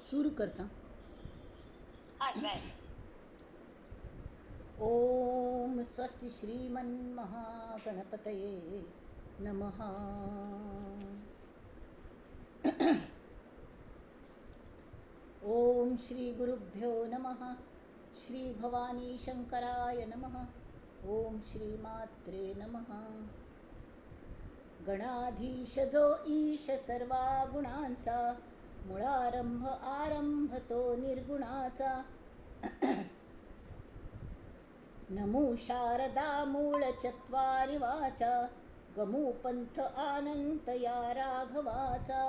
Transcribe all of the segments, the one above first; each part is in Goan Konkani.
सुरू करता. ओम स्वस्ति श्रीमन महागणपतये नमः. ओम श्री गुरुभ्यो नमः. श्री भवानी शंकराय नमः. ओम श्री मात्रे नमः. गणाधीश जो ईश सर्वा गुणांचा, मुळारंभ आरंभ तो निर्गुणाचा. नमो शारदा मूळ चत्वारि वाचा, गमू पंथ आनंत या राघवाचा.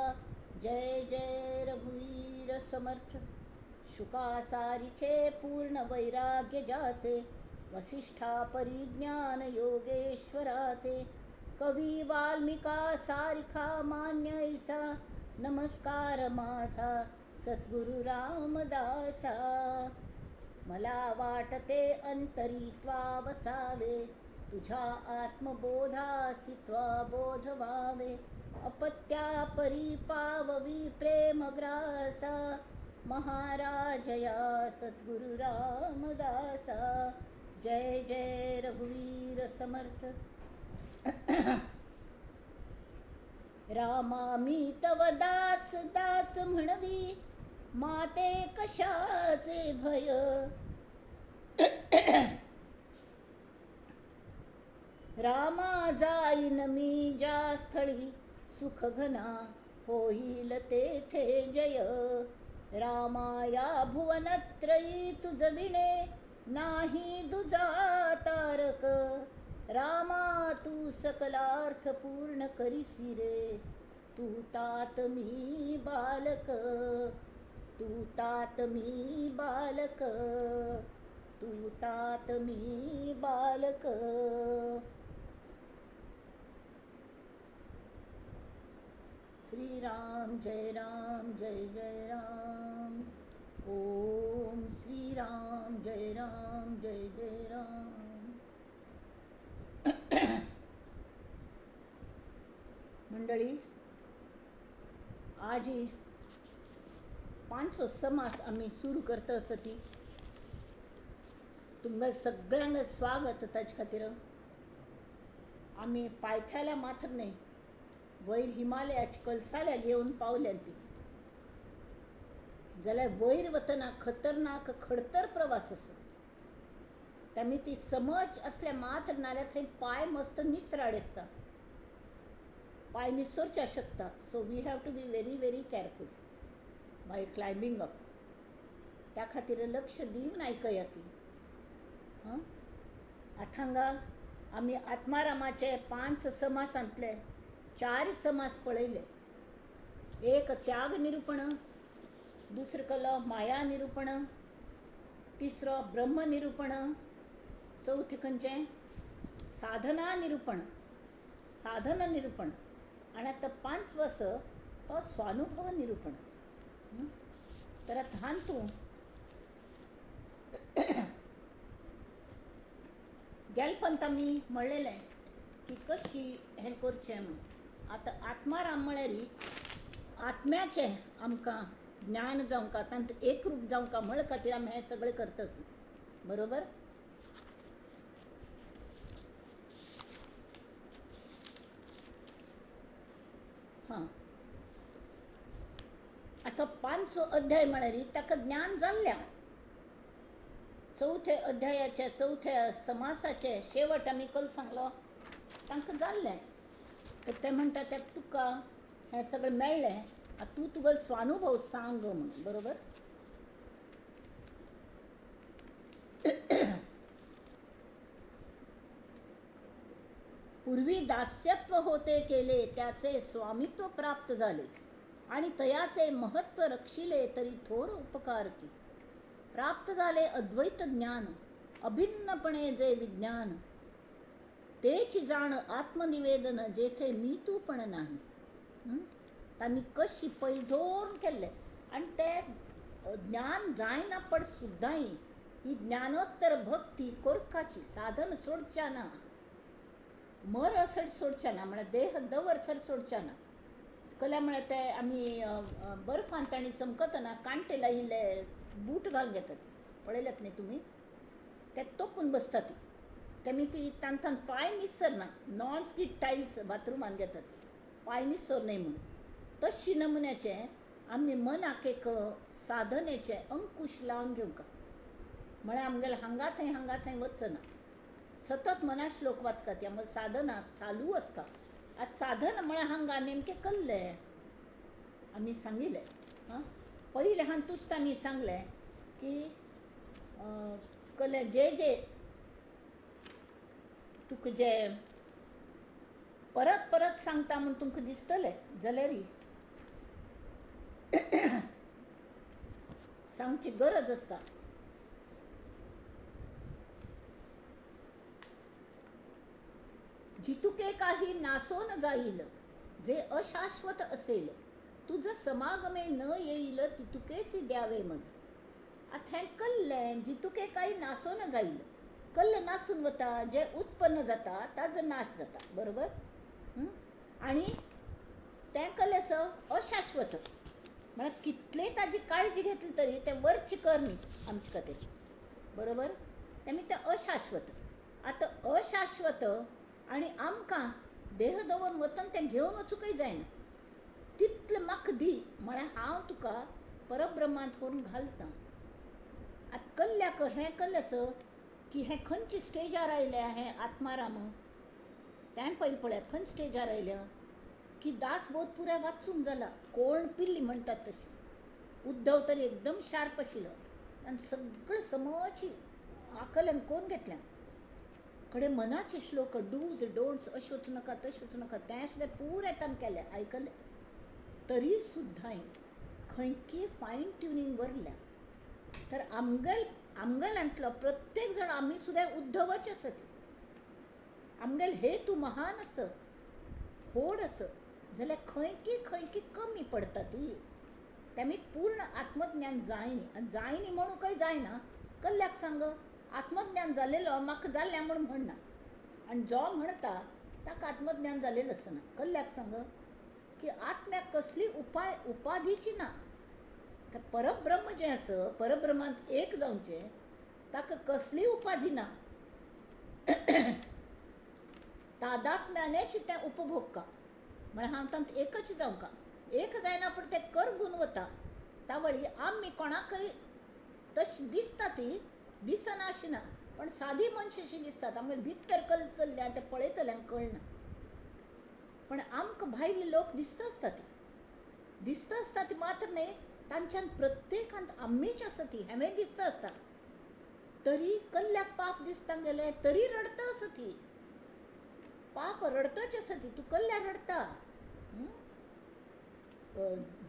जय जय रघुवीर समर्थ. शुकासारिखे पूर्ण वैराग्य जाचे, वसिष्ठा परिज्ञान योगेश्वराचे. कवी वाल्मिका सारिखा मान्य ऐसा, नमस्कार माझा सद्गुरु रामदासा. मला वाटते अंतरी त्वा वसावे, तुझ्या आत्मबोधासी त्वा बोध व्हावे. अपत्या परी पाववी प्रेमग्रासा, महाराजया सद्गुरु रामदासा. जय जय रघुवीर समर्थ. रामा मी तव दास दास म्हणवी, माते कशाचे भय. रामा जाईन मी ज्या स्थळी, सुखघना होईल तेथे जय. रामाया भुवनत्रयी तुझ विणे, नाही दुजा तारक. रामा तू सकलार्थ पूर्ण करिसी रे, तू तात मी बालक, तू तात मी बालक, तू तात मी बालक. श्रीराम जय राम जय जय राम. ओम श्रीराम जय राम जय जय राम. मंडळी, आजी पांचवो समास आमी सुरू करता आसती. तुमकां सगळ्यांक स्वागत. ताचे खातीर आमी पायथ्याला मात्र न्हय, वयर हिमालयाच्या कलसाल्या घेवन पावल्या ती. जाल्यार वयर वतना खतरनाक खडतर प्रवास आसा. तामी ती समज असल्या मात्र नाल्यार थंय पांय मस्त निसराड आसता, पांय निसरच्या शकता. So we have to be very very careful by climbing up. त्या खातीर लक्ष दिवन आयकया ती. हां, आतां हांगा आमी आत्मारामाचे 5 समासांतले 4 समास पळयले. एक त्याग निरूपण, दुसरो कलो माया निरूपण, तिसरो ब्रह्म निरूपण, चवथें खंयचें साधना निरूपण, साधन निरूपण, आनी आतां पांचवो आसा तो स्वानुभव निरूपण. तर आतां हातूंत गेलपंत आमी म्हणलेलें की कशी हें करचें म्हूण. आतां आत्माराम म्हळ्यार आत्म्याचें आमकां ज्ञान जावंका, तांतूं एकरूप जावंका म्हळ खातीर आमी हें सगळें करता आसत. बरोबर? हां, आतां पांचवो अध्याय म्हळ्यार ताका ज्ञान जाल्लें. चवथ्या अध्यायाच्या चवथ्या समासाचे शेवट आमी कल सांगलो तांकां जाल्लें. तर ते म्हणटा ते तुका हें सगळें मेळ्ळें, आतां तूं तुगेलो स्वानुभव सांग म्हणून. बरोबर? पूर्वी दास्यत्व होते केले, त्याचे स्वामित्व प्राप्त झाले, आणि तयाचे महत्त्व रक्षिले तरी थोर उपकार की. प्राप्त झाले अद्वैत ज्ञान, अभिन्नपणे जे विज्ञान, तेच जाण आत्मनिवेदन, जेथे मी तू पण नाही. तांणी कशी पैधोर केल्लें आनी तें ज्ञान जायना पड सुद्दांय ही ज्ञानोत्तर भक्ती कोरकाची साधन सोडच्या ना, मर असर सोडच्या ना, म्हळ्यार देह दवरसर सोडच्या ना. कल्या म्हळ्यार ते आमी बर्फान तांणी चमकतना कांटे लायिल्ले बूट घालून घेतात, पळयल्यात न्ही तुमी, ते तोपून बसतात ती, तेमी ती तांकां पांय निसरना, नॉन स्कीड टायल्स बाथरुमान घेतात, पांय निसर न्हय म्हणून. तशी नमुन्याचे आमी मनाक एक साधनेचे अंकुश लावन घेवंक, म्हळ्यार आमगेले हांगा थंय हांगा थंय वचना, सतत मना श्लोक वाचका, ती आमगेले साधना चालू आसता. आतां साधन म्हळ्यार हांगा नेमकें कल्लें आमी सांगिल्लें. आं, पयलें हातूंत तांणी सांगलें की कल्लें जे जे तुका जे परत परत सांगता म्हूण तुमकां दिसतलें जाल्यार सांगची गरज आसता. जितुके काही नासोन जाईल जे अशाश्वत असेल, तुझ समागमे न येईल तितुकेच द्यावे मज. आतां हें कल्लें जितुके काही नासोन जाईल, कल्ल नासून वता, जे उत्पन्न जाता ताजो नाश जाता, बरोबर. आनी तें कल्लें आसा अशाश्वत, म्हळ्यार कितलें ताजी काळजी घेतली तरी तें वरची कर न्ही आमचे खातीर, बरोबर. तेमी तें अशाश्वत. आतां अशाश्वत आनी आमकां देह दवरून वतन तें घेवन वचूंकय जायना, तितलें म्हाका दी म्हळ्यार हांव तुका परब्रह्मांत व्हरून घालतां. आतां कल्ल्याक हें कल्लें आसा की हें खंयचे स्टेजार आयल्या हें आत्माराम, तें पयलीं पळयात खंय स्टेजार आयल्या की दासबोध पुराय वाचूंक जाला, कोण पिल्ली म्हणटात तशी. उद्धव तर एकदम शार्प आशिल्लो, आनी सगळें समची आकलन कोण घेतलें. कडेन मनाचे श्लोक डूज डोंट्स अशें वचूं नाका तशें वचूं नाका तें सुद्दां पुराय ताणें केलें आयकलें, तरी सुद्दां खंयकी फायन ट्युनींग वरल्या. तर आमगेल आमगेल्यांतलो प्रत्येक जाण आमी सुद्दां उद्धवच आसा ती, आमगेल हे तूं महान आसत होड आसत जाल्यार खंयकी खंयकी कमी पडटा ती, तेमी पूर्ण आत्मज्ञान जायनी. आनी जायनी म्हणूंकय जायना, कल्ल्याक सांग आत्मज्ञान जालेलो म्हाका जाल्लें म्हूण म्हणना, आनी जो म्हणटा ताका आत्मज्ञान जालेलें आसना. कल्ल्याक सांग की आत्म्याक कसली उपाय उपाधीची ना, तर परब्रह्म जें आसा परब्रह्मांत एक जावचें ताका कसली उपाधी ना, तादात्म्यानेच तें उपभोग का, म्हळ्यार हांव तांत एकच जावंका, एक जायना पूण तें करगून वता. तावळी आमी कोणाकय तशी दिसता ती दिसना अशी ना, पण सादी मनशां अशी दिसतात, आमगेर भितर कल चल्ल्या तें पळयतल्यांक कळना, पण आमकां भायले लोक दिसता आसता ती, दिसता आसता ती मात्र न्ही, तांच्यान प्रत्येकांत आमीच आसा ती हांवें दिसता आसता, तरी कल्ल्याक पाप दिसता गेलें तरी रडता आसा ती, पाप रडतच आसा ती, तूं कल्ल्यार रडता.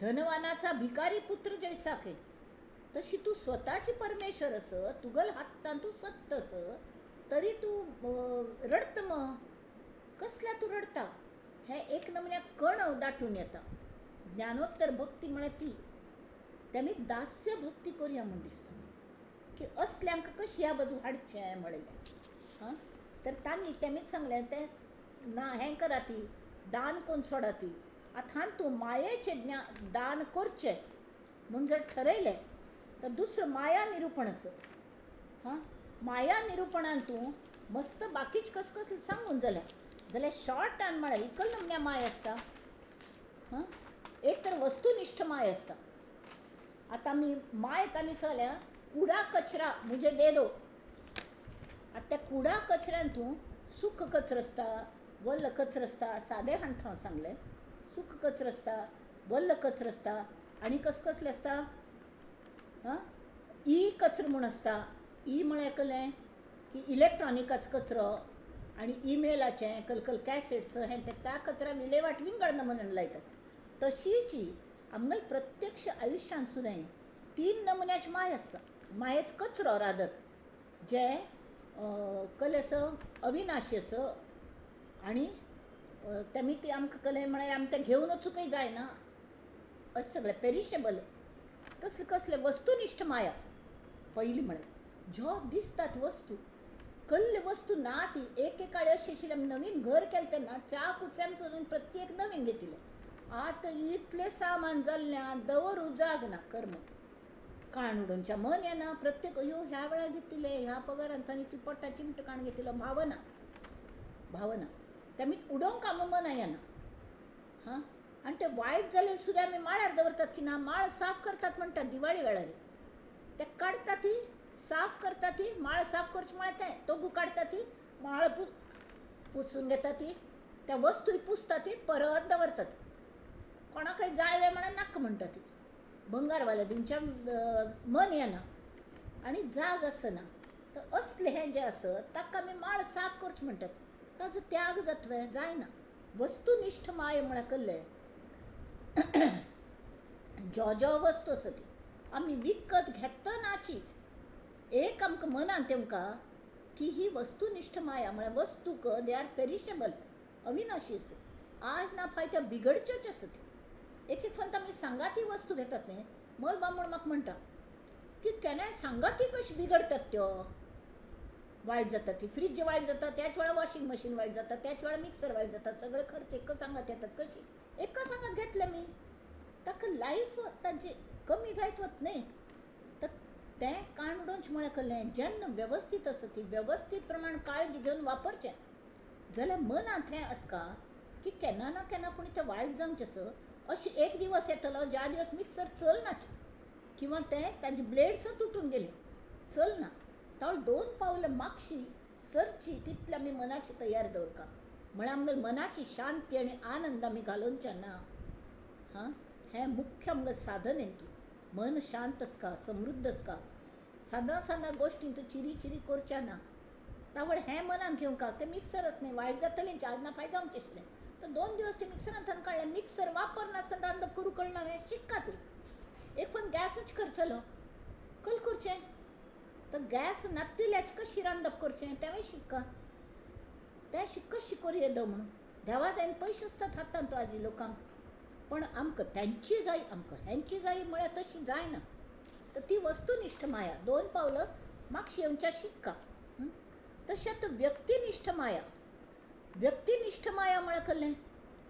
धनवानाचा भिकारी पुत्र जैसाके, तशी तूं स्वताची परमेश्वर आस, तुगल हातान तूं सत्त आस, तरी तूं रडत मग कसल्या तूं रडता. हें एक नमुन्याक कणव दाटून येता. ज्ञानोत्तर भक्ती म्हळ्यार ती, तेमी दास्य भक्ती करुया म्हूण दिसता की असल्यांक कशी ह्या बाजू हाडचें म्हणलें. हां, तर तांणी तेमीच सांगलें तें ना हें करा ती दान कोण सोडा ती. आतां तूं मायेचें ज्ञान दान करचें म्हूण जर ठरयलें तर दुसरो माया निरुपण आसा. हां, माया निरुपणान तूं मस्त बाकीच कस कसलें सांगून जाल्यार जाल्यार शॉर्टान म्हळ्यार इकल नमन्या माय आसता. हां, एक तर वस्तुनिष्ठ माय आसता. आतां आमी माय तांणी सांगल्या कुडा कचरा मुझे दे दो. आतां त्या कुडा कचऱ्यान तूं सुख कचरो आसता, वल्ल कचरो आसता, सादें हांत हांव सांगलें, सुख कचरो आसता, वल्ल कचरो आसता, आनी कस कसलें आसता, हां, ई कचरो म्हूण आसता. ई म्हळ्यार कसलें की इलेक्ट्रॉनिकाचो कचरो आनी ईमेलाचें कलकल कॅसेट्स हें तें त्या कचऱ्या विलेवाट विंगड नमुन्यान लायतात. तशीच आमगेले प्रत्यक्ष आयुश्यांत सुद्दां तीन नमुन्याची माय आसता. मायेच कचरो रादर जे कल आसा अविनाशी आसा, आनी तेमी ती आमकां कलें म्हळ्यार आमी तें घेवन वचूंकय जायना, अशें सगळें पेरिशेबल. तसले कसले वस्तुनिष्ठ माया पयली म्हळ्यार ज्यो दिसतात वस्तू, कल्ले वस्तू ना ती. एकेकाळी अशी आशिल्ली, आमी नवीन घर केलें तेन्ना च्या कुच्याम चलून प्रत्येक नवीन घेतिल्लें. आतां इतलें सामान जाल्लें दवरू जाग ना कर्म काण उडोवच्या मन येना. प्रत्येक अयो ह्या वेळार घेतिल्लें ह्या पगारान तांणी इतली पोटा चिमट काण घेतिल्लो भावना भावना तेमी उडोवंक आमकां मना येना. हां, आनी ते वायट जालें सुद्दां आमी माळ्यार दवरतात की ना, माळ साफ करतात म्हणटात दिवाळी वेळार, ते काडटा ती साफ करता ती माळ साफ करची म्हळ्यार तें तोगू काडटा ती माळ पुसून घेता ती त्या वस्तूय पुसता ती परत दवरतात. कोणाकय जाय वे म्हळ्यार नाका म्हणटा ती भंगारवाल्या दिवच्या मन येना आनी जाग आसना. तर असलें हें जें आसत ताका आमी माळ साफ करची म्हणटात, ताजो त्याग जातवे जायना. वस्तुनिश्ठ माय म्हळ्यार कसलें ज्यो ज्यो वस्तू आसा ती आमी विकत घेतनाची एक आमकां मनांत तेमकां की ही वस्तुनिश्ठ माया म्हळ्यार वस्तूक they are perishable, अविनाशी आसत, आज ना फाय त्या बिगडच्योच आसत. एक एक फावट आमी सांगाती वस्तू घेतात न्ही, मल बामण म्हाका म्हणटा की केन्नाय सांगाती कशी बिगडतात त्यो, वायट जाता ती फ्रीज वायट जाता त्याच वेळार वॉशिंग मशीन वायट जाता त्याच वेळार मिक्सर वायट जाता, सगळे खर्च एका सांगात येतात. कशी एका सांगात घेतले मी ताका लायफ ताजी कमी जायत वत न्ही. तर तें काण उडोवचें म्हळ्यार कसलें जेन्ना वेवस्थीत आसा ती वेवस्थीत प्रमाण काळजी घेवन वापरचें जाल्यार मनांत हें आसता की केन्ना ना केन्ना पूण तें वायट जावचें आसा. अशें एक दिवस येतलो ज्या दिवस मिक्सर चलनाच किंवा तें ताजी ब्लेड्स तुटून गेली चलना, तावळ दोन पावलां मागशी सरची तितली आमी मनाची तयार दवरता म्हळ्यार आमगे मनाची शांती आनी आनंद आमी घालोवचे ना. हां, हें मुख्य आमगे साधन हेतू मन शांत आसता समृद्ध आसता, सादा सादा गोश्टीन तूं चिरी चिरी करच्या ना. तावळ हें मनान घेवंक तें मिक्सरच न्ही वायट जातलें आज ना फाय जावचें आशिल्लें तर दोन दिवस ते मिक्सरांतल्यान काडलें, मिक्सर वापरनासतना रांदप करूं कळना हांवें शिक्का ती एक पण गॅसच खर्चलो कल करचें तर गॅस नातिल्याच कशी रांदप करचें तेंवूय शिक्का तें कशी करूं येदो म्हणून देवा दयान पयशे आसतात हातांत तो आजी लोकांक, पण आमकां तेंची जाय आमकां हेंची जाय म्हळ्यार तशी जायना. तर ती वस्तुनिश्ठ माया दोन पावलां मागशी येवच्या शिक्का. तशेंच व्यक्तिनिश्ठ माया, व्यक्तिनिश्ठ माया म्हळ्यार कसलें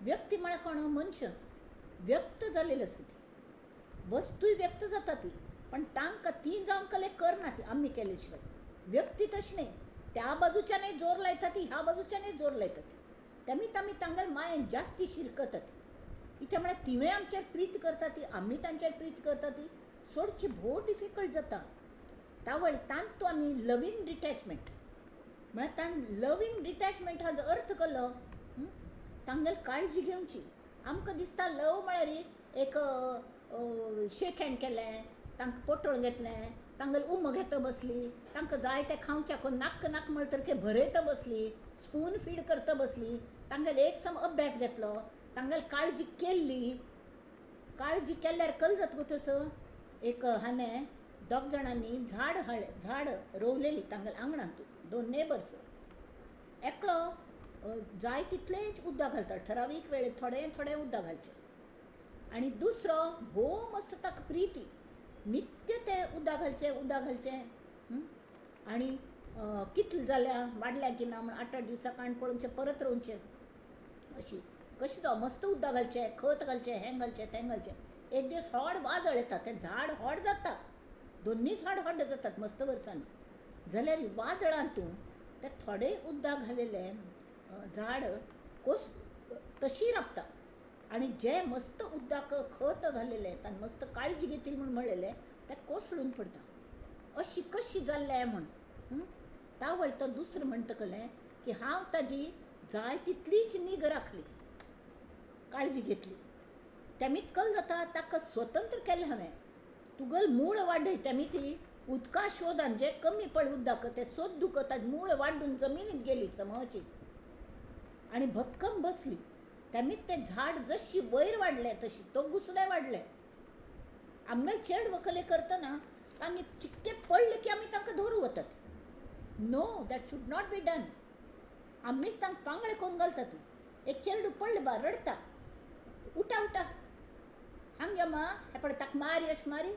व्यक्ती म्हळ्यार कोण मनशां व्यक्त जाल्लेली आसा ती वस्तूय व्यक्त जाता ती, पण तांकां ती जावन कले करना ती आमी केले शिवाय. व्यक्ती तशी न्ही, त्या बाजूच्यानय जोर लायता ती ह्या बाजूच्यानय जोर लायता ती, तेमीत आमी तांगेले मायेन जास्ती शिरकता ती. इत्या म्हळ्यार तिवूय आमचेर प्रीत करता ती आमी तांचेर प्रीत करता ती सोडची भोव डिफिकल्ट जाता. तावळ तांतू आमी लवींग डिटॅचमेंट म्हळ्यार तां लवींग डिटॅचमेंट हाजो अर्थ कसलो तांगेली काळजी घेवची. आमकां दिसता लव म्हळ्यार एक शेक हँड केलें तांकां पोटोळ घेतलें तांगेले उमो घेता बसली तांकां जाय तें खावच्याक नाक्क नाक म्हणटकीर भरयता बसली स्पून फीड करता बसली तांगेले एक सम अभ्यास घेतलो तांगेली काळजी केल्ली. काळजी केल्यार कल जाता गो तसो एक हांवें दोग जाणांनी झाड हाडलें, झाड रोवलेली तांगेल्या आंगणांत दोन नेबर्स, एकलो जाय तितलेंच उदक घालता ठरावीक वेळेर थोडें थोडें उदक घालचें आनी दुसरो भोव मस्त ताका प्रिती नित्य तें उदक घालचें उदक घालचें आनी कितलें जाल्या वाडल्या की ना म्हूण 8-8 दिवसां काण पळोवचें परत रोवचें अशी कशें जावं मस्त उदक घालचें खत घालचें हें घालचें तें घालचें. एक दीस व्हड वादळ येता तें झाड व्हड जाता, दोनूय झाड व्हड जातात मस्त वर्सांनी, जाल्यार वादळांतून ते थोडे उदक घालेलें झाड कोस तशी राबता आनी जे मस्त उदक खत घालेलें ताणें मस्त काळजी घेतली म्हूण म्हणलेलें तें कोसळून पडटा. अशी कशी जाल्लें म्हूण तावळ तो दुसरो म्हणटकलें की हांव ताजी जाय तितलीच नीग राखली काळजी घेतली तेमीत कल जाता ताका स्वतंत्र केलें हांवें तुगल मूळ वाडय तेमी ती उदका शोधान जे कमी पड उदक तें सोद ताजी मूळ वाडून जमिनीत गेली समची आनी भक्कम बसली. तेमीत तें झाड जशी वयर वाडलें तशी तो गुसडे वाडले. आमगे चेड वकले करतना तांगे चिक्के पडले की आमी तांकां धरू वतात. No, that should not be done. आमीच तांकां पांगळे करून घालतात. एक चेडू पडलें बा रडटा उठा उठा हांग यो मा हें पळय ताका मारी अशें मारी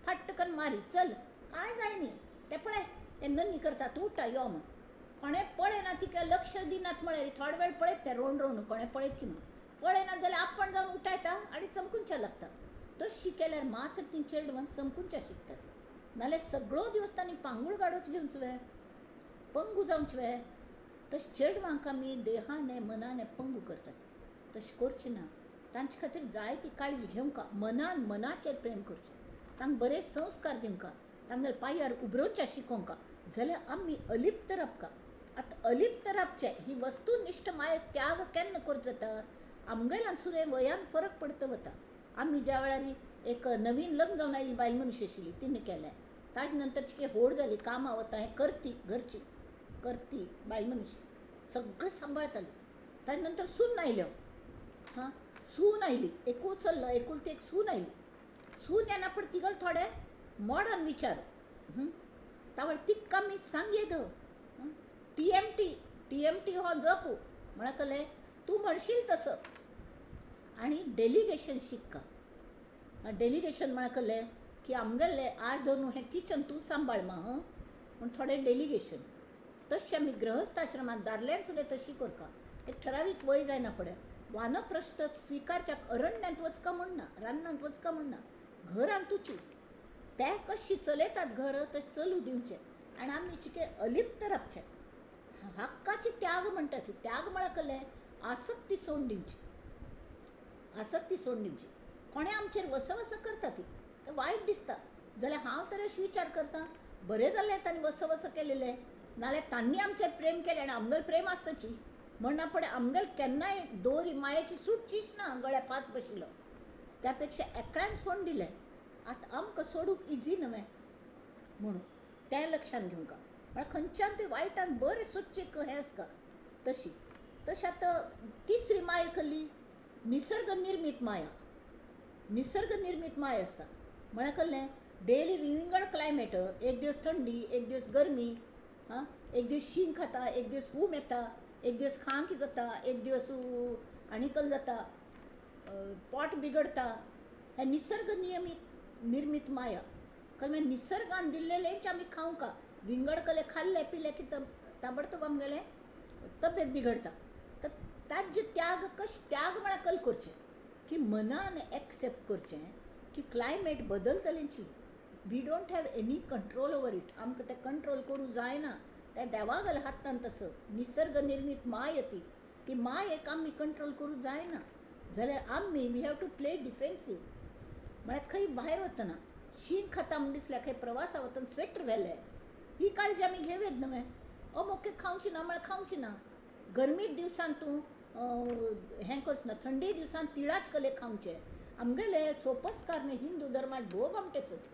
फाट्ट करून मारी चल कांय जाय न्ही तें पळय तें नन्नी करता तूं उठा यो म्हूण. कोणें पळयना तिका लक्ष दिनात म्हळ्यार थोडो वेळ पळयत तें रोण रोण कोणें पळयत की म्हूण पळयना जाल्यार आपण जावन उठायता आनी चमकुंच्या लागता. तशी केल्यार मात्र ती चेडवां चमकुंच्या शिकतात. नाल्यार सगळो दिवस तांणी पांगूळ गाडोच घेवचो वे, पंगू जावचें वे. तशें चेडवांक आमी देहाने मनाने पंगू करतात. तशें करचें ना. तांचे खातीर जायती काळजी घेवंक, मनान मनाचेर प्रेम करचें, तांकां बरे संस्कार दिवंक, तांगेल्या पांयार उबरोवच्या शिकोवंक जाल्यार आमी अलिप्त रावका. आतां अलिप्त रावचें ही वस्तुनिश्ठ मायेस त्याग केन्ना करूं जाता? आमगेल्यान सुरें वयान फरक पडत वता. आमी ज्या वेळार एक नवीन लग्न जावन आयिल्ली बायल मनीस आशिल्ली तिणें केलें, ताजे नंतर चिके होड जाली, कामां वता, हें करती, घरची करती बायल मनीस सगळें सांबाळताली. ताजे नंतर सून आयल्यो, हां सून आयली, एकूच चल्लो, एकुलती एक सून आयली. सून येना पण तिगल थोडे मॉडर्न विचार तावळ तिका आमी सांगयेद T M T, T M T हो जपू म्हळ्यार कलें तूं म्हणशील तसं. आनी डेलिगेशन शिक्का. डेलिगेशन म्हळ्यार कलें की आमगेलें आज धरून हें किचन तूं सांबाळ मा हं म्हूण थोडें डेलिगेशन. तशें आमी गृहस्थाश्रमांत दादल्यान सुद्दां तशी करका. एक ठरावीक वय जायना पडे वानप्रस्थ स्विकारच्या अरण्यांत वचका म्हण ना, रानांत वचका म्हण ना, घरांत तुची ते कशी चलयतात घर तशें चलू दिवचें आनी आमी चिके अलिप्त रावचें. हक्काची त्याग म्हणटा ती त्याग म्हळ्यार कलें आसक्ती सोडून दिवची, आसक्ती सोडून दिवची. कोणें आमचेर वसवस करता ती तें वायट दिसता जाल्यार हांव तर अशें विचार करता, बरें जालें तांणी वसवस केलेलें, नाल्यार तांणी आमचेर प्रेम केलें आनी आमगेलें प्रेम आसची म्हणना पडे आमगेल केन्नाय दोरी मायेची सुटचीच ना, गळ्या फास बशिल्लो. त्या पेक्षा एकल्यान सोडून दिलें आतां आमकां सोडूंक इजी न्हय म्हणून तें लक्षांत घेवंक. म्हळ्यार खंयच्यान तुवें वायटान बरें सोदचें हें आसता. तशी तशें आतां तिसरी माया कसली? निसर्ग निर्मीत माया. निसर्ग निर्मीत माया आसता म्हळ्यार कसलें? डेली विंगड क्लायमेट, एक दीस थंडी, एक दीस गरमी, हां एक दीस शीं खाता, एक दीस हूम येता, एक दीस खांक जाता, एक दीस आनी कल जाता, पोट बिगडता. हें निसर्ग नियमीत निर्मीत माया. कळ्ळें? निसर्गान दिल्लेलेंच आमी खावंका. विंगड कले खाल्लें पिलें की ताबडतोब आमगेलें तब्येत बिगडता. तर ताजे त्याग कशें? त्याग म्हळ्यार कल करचें की मनान एक्सेप्ट करचें की climate बदलतलेंची, we don't have any control over it. आमकां तें कंट्रोल करूं जायना, तें देवागेल्या हातांत आसा. निसर्ग निर्मीत माय ती, ती मायेक आमी कंट्रोल करूं जायना जाल्यार आमी we have to play defensive. म्हळ्यार खंय भायर वतना शीं खाता म्हूण दिसल्यार खंय प्रवासा वतना स्वेटर व्हेलें, ही काळजी आमी घेवयेत न्हय. अमुक खावची ना म्हळ्यार खावची ना. गरमी दिवसान तूं हें करचें ना, थंडी दिवसान तिळाच कले खावचें. आमगेले सोपस्कार न्ही हिंदू धर्मांत भोव आमटे आसत,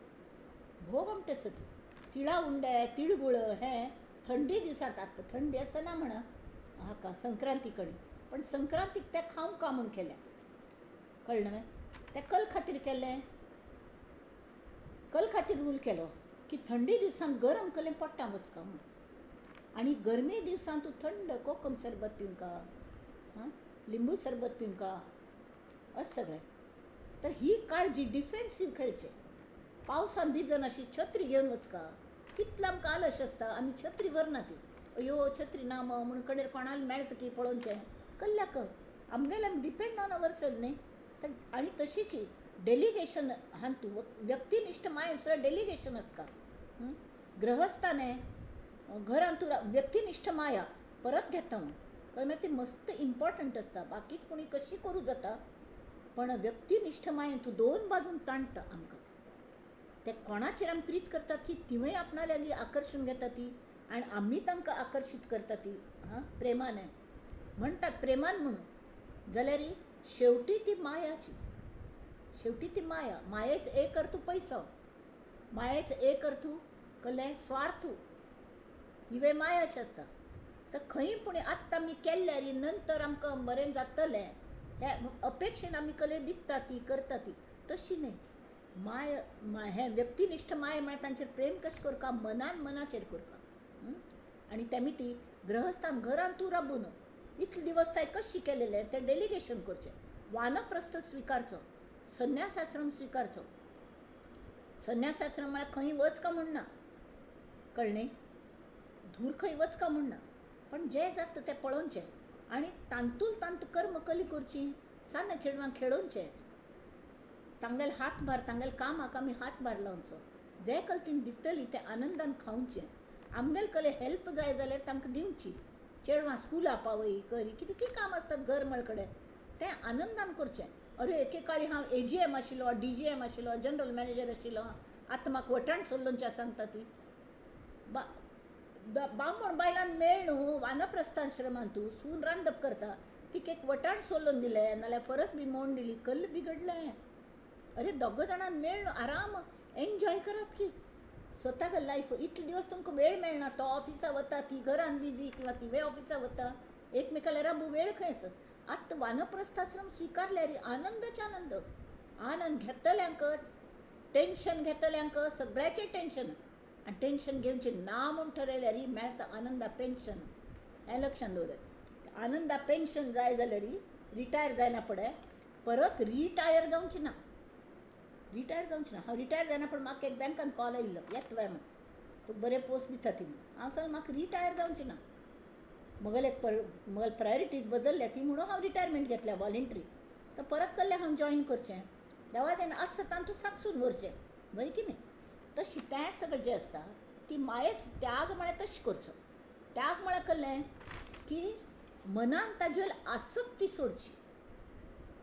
भोव आमटे आसत. तिळा उंडे, तिळगुळ हें थंडी दिवसांत, आतां थंडी आसना म्हणा हाका संक्रांती कडेन, पण संक्रांतीक तें खावंक म्हूण केलें, कळ्ळें न्हय? तें कल खातीर केलें, कल खातीर रूल केलो की थंडी दिवसान गरम कलें पोट्टा वचका म्हूण, आनी गरमे दिवसान तूं थंड कोकम सरबत पिवंका, हां लिंबू सरबत पिवंका, अशें सगळें. तर ही काळजी डिफेन्सीव खेळचें. पावसान भिजन अशी छत्री घेवन वचका. कितलो आमकां आलस आसता, आमी छत्री व्हरना ती, अयो छत्री ना म्हणून कडेर कोणाक मेळटा की पळोवचें कल्ल्याक आमगेलें आमी डिपेंड ऑन our self न्ही. तर आनी तशीच डेलिगेशन हातूं व्यक्तिनिश्ठ मायेन सुद्दां डेलिगेशन आसता. गृहस्थाने घरांत तूं व्यक्तिनिश्ठ माया परत घेता हांव, कळ्ळें? ती मस्त इम्पॉर्टंट आसता. बाकी कोणी कशी करूं जाता, पण व्यक्तिनिश्ठ मायेन तूं दोन बाजून ताणटा आमकां. ते कोणाचेर आमी प्रीत करतात की तिवूय आपणा लागीं आकर्शण घेता ती, आनी आमी तांकां आकर्शीत करता ती, हां प्रेमाने म्हणटात, प्रेमान म्हणून जाल्यार शेवटी ती मायाची, शेवटी ती माया. मायेच एक अर्थू पयसो, मायेच एक अर्थू कसलें स्वार्थू, हिवे मायाचे आसता. तर खंय पूण आत्तां आमी केल्यार नंतर आमकां बरें जातलें हे अपेक्षेन आमी कले दिता ती करता ती, तशी न्ही. माय हें व्यक्तिनिश्ठ माय म्हळ्यार तांचेर प्रेम कशें करका? मनान मनाचेर करका. आनी तेमी ती गृहस्थान घरान तूं राबू न्हू, इतले दिवस तांय कशें केलेलें तें डेलिगेशन करचें. वानप्रस्थ स्विकारचो, संन्यासाश्रम स्विकारचो. संन्यासाश्रम म्हळ्यार खंय वच का म्हूण ना, कळ्ळें? धूर खंय वच का म्हूण ना, पण जें जाता तें पळोवचें आनी तांतूल तांत कर्म कली करची, सान्न चेडवांक खेळोवचें, तांगेले हातभार, तांगेले कामाक आमी हातभार लावचो, जे कल तीं दितली तें आनंदान खावचें, आमगेले कले हेल्प जाय जाल्यार तांकां दिवची. चेडवां स्कुला पावय करी कितें कितें काम आसतात घर मळकडे तें आनंदान करचें. अरे एकेकाळी हांव AGM आशिल्लो, DGM आशिल्लो, जनरल मॅनेजर आशिल्लो, आतां म्हाका वटाण सोल्लोंचे सांगता ती. बामण बायलान मेळ न्हू वानप्रस्थाश्रमांतू सून रांदप करता, तिका एक वटाण सोलोवन दिलें नाल्यार फरस बी मोडून दिली, कल्ल बिगडलें. अरे दोग जाणां मेळ न्हू आराम एन्जॉय करात की स्वताक लायफ. इतले दिवस तुमकां वेळ मेळना, तो ऑफिसा वता, ती घरान बिजी किंवा तिवे ऑफिसा वता, एकमेकाला राबू वेळ खंय आसत. आतां वानप्रस्थाश्रम स्विकारल्यार आनंदच आनंद. आनंद घेतल्यांक, टेन्शन घेतल्यांक सगळ्याचें टेन्शन, आनी टेन्शन घेवचें ना म्हूण ठरयल्यार मेळटा आनंदा पेन्शन. हें लक्षांत दवरात, आनंदा पेन्शन जाय जाल्यार रिटायर जायना पडे, परत रिटायर जावचें ना, रिटायर जावचें ना. हांव रिटायर जायना पण म्हाका एक बँकान कॉल आयिल्लो, येतवे म्हूण, तुका बरें पोस्ट दिता ती म्हूण. हांव सांगलें म्हाका रिटायर जावचें ना, म्हगेले म्हगेले प्रायोरिटीज बदल्ल्या ती म्हणून हांव रिटायरमेंट घेतल्या वॉलेंट्री. तर परत कसलें हांव जॉयन करचें, देवा तेन्ना आसता तातूंत साकसून व्हरचें वय की न्ही. तशें तें सगळें जें आसता ती मायेच त्याग म्हळ्यार तशें करचो. त्याग म्हळ्यार कसलें की मनान ताजे वयली आसक्ती सोडची.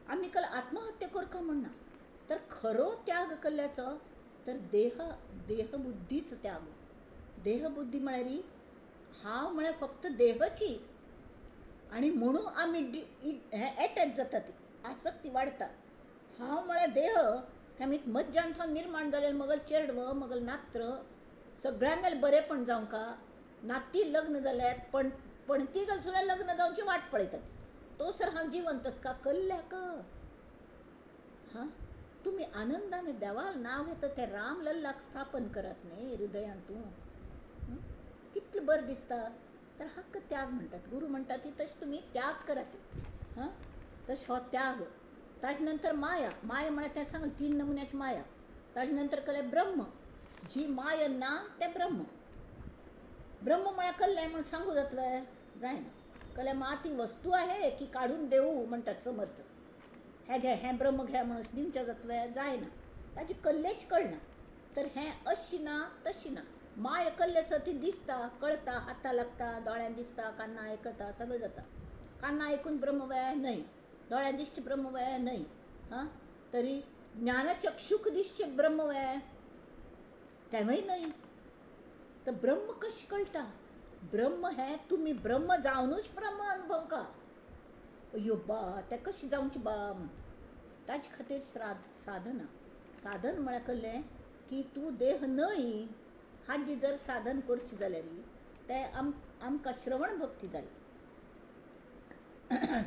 आमी कल आत्महत्या करका म्हणना, तर खरो त्याग कसल्याचो तर देहबुद्धीचो त्याग. देहबुद्धी म्हळ्यार हांव म्हळ्यार फक्त देहची, आनी म्हणून आमी हे एटॅच जाता, ती आसक्ती वाडटा. हांव म्हळ्यार देह, आमी मज्जान थंय निर्माण जालें मगल चेडव मगल नात्र सगळ्यांगेलें बरेंपण जावंका, नाती लग्न जाल्यात पण पणती गल सुद्दां लग्न जावची वाट पळयतात, तो सर हांव जिवंत आसका कल्ल्याक. हां, तुमी आनंदान देवाल नांव घेता तें राम लल्लाक स्थापन करात न्ही हृदयांत तूं, कितलें बरें दिसता. तर हक्क त्याग म्हणटात, गुरू म्हणटात ती तशें तुमी त्याग करात. हां, तशें हो त्याग. ताजे नंतर माया, माया म्हळ्यार तें सांगलें 3 नमुन्याची माया. ताजे नंतर कळ्ळें ब्रह्म, जी माया ना तें ब्रह्म. ब्रह्म म्हळ्यार कल्लें म्हूण सांगू जातलें जायना, कळ्ळें मा ती वस्तू आहे की काडून देऊ म्हणटात समर्थ, हें घे हें ब्रह्म घे म्हणून दिवचें जातलें जायना, ताजी कल्लेच कळना. तर हें अशी ना तशी ना, माया कल्ले आसा ती दिसता, कळता, हाता लागता, दोळ्यान दिसता, कान्ना आयकता, सगळें जाता. कान्ना आयकून ब्रह्म वय न्हय, दोळ्यान दिसचें ब्रह्म वय न्हय, हां तरी ज्ञानचक्षूक दिसचें ब्रह्म वय तेंवूय न्हय. तर ब्रह्म कशें कळटा? ब्रह्म हें तुमी ब्रह्म जावनूच ब्रह्म अनुभव का. अयो बा तें कशें जावचें बा म्हूण ताजे खातीर साधना. साधन म्हळ्यार कसलें की तूं देह न्हय हाजी जर साधन करचें जाल्यार तें आमकां श्रवण भक्ती जाय.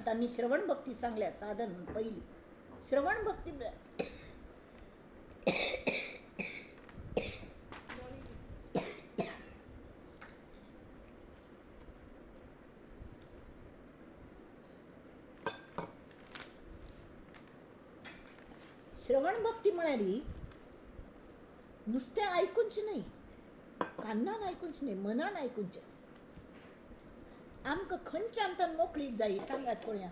तांणी श्रवण भक्ती सांगल्या साधन म्हूण पयली. श्रवण भक्ती श्रवण भक्ती म्हळ्यार नुस्तें आयकुचें न्हय, कान्नान आयकुचें न्हय, मनान आयकुचें. आमकां खंयच्यान तर मोकळीक जाय सांगात पळया.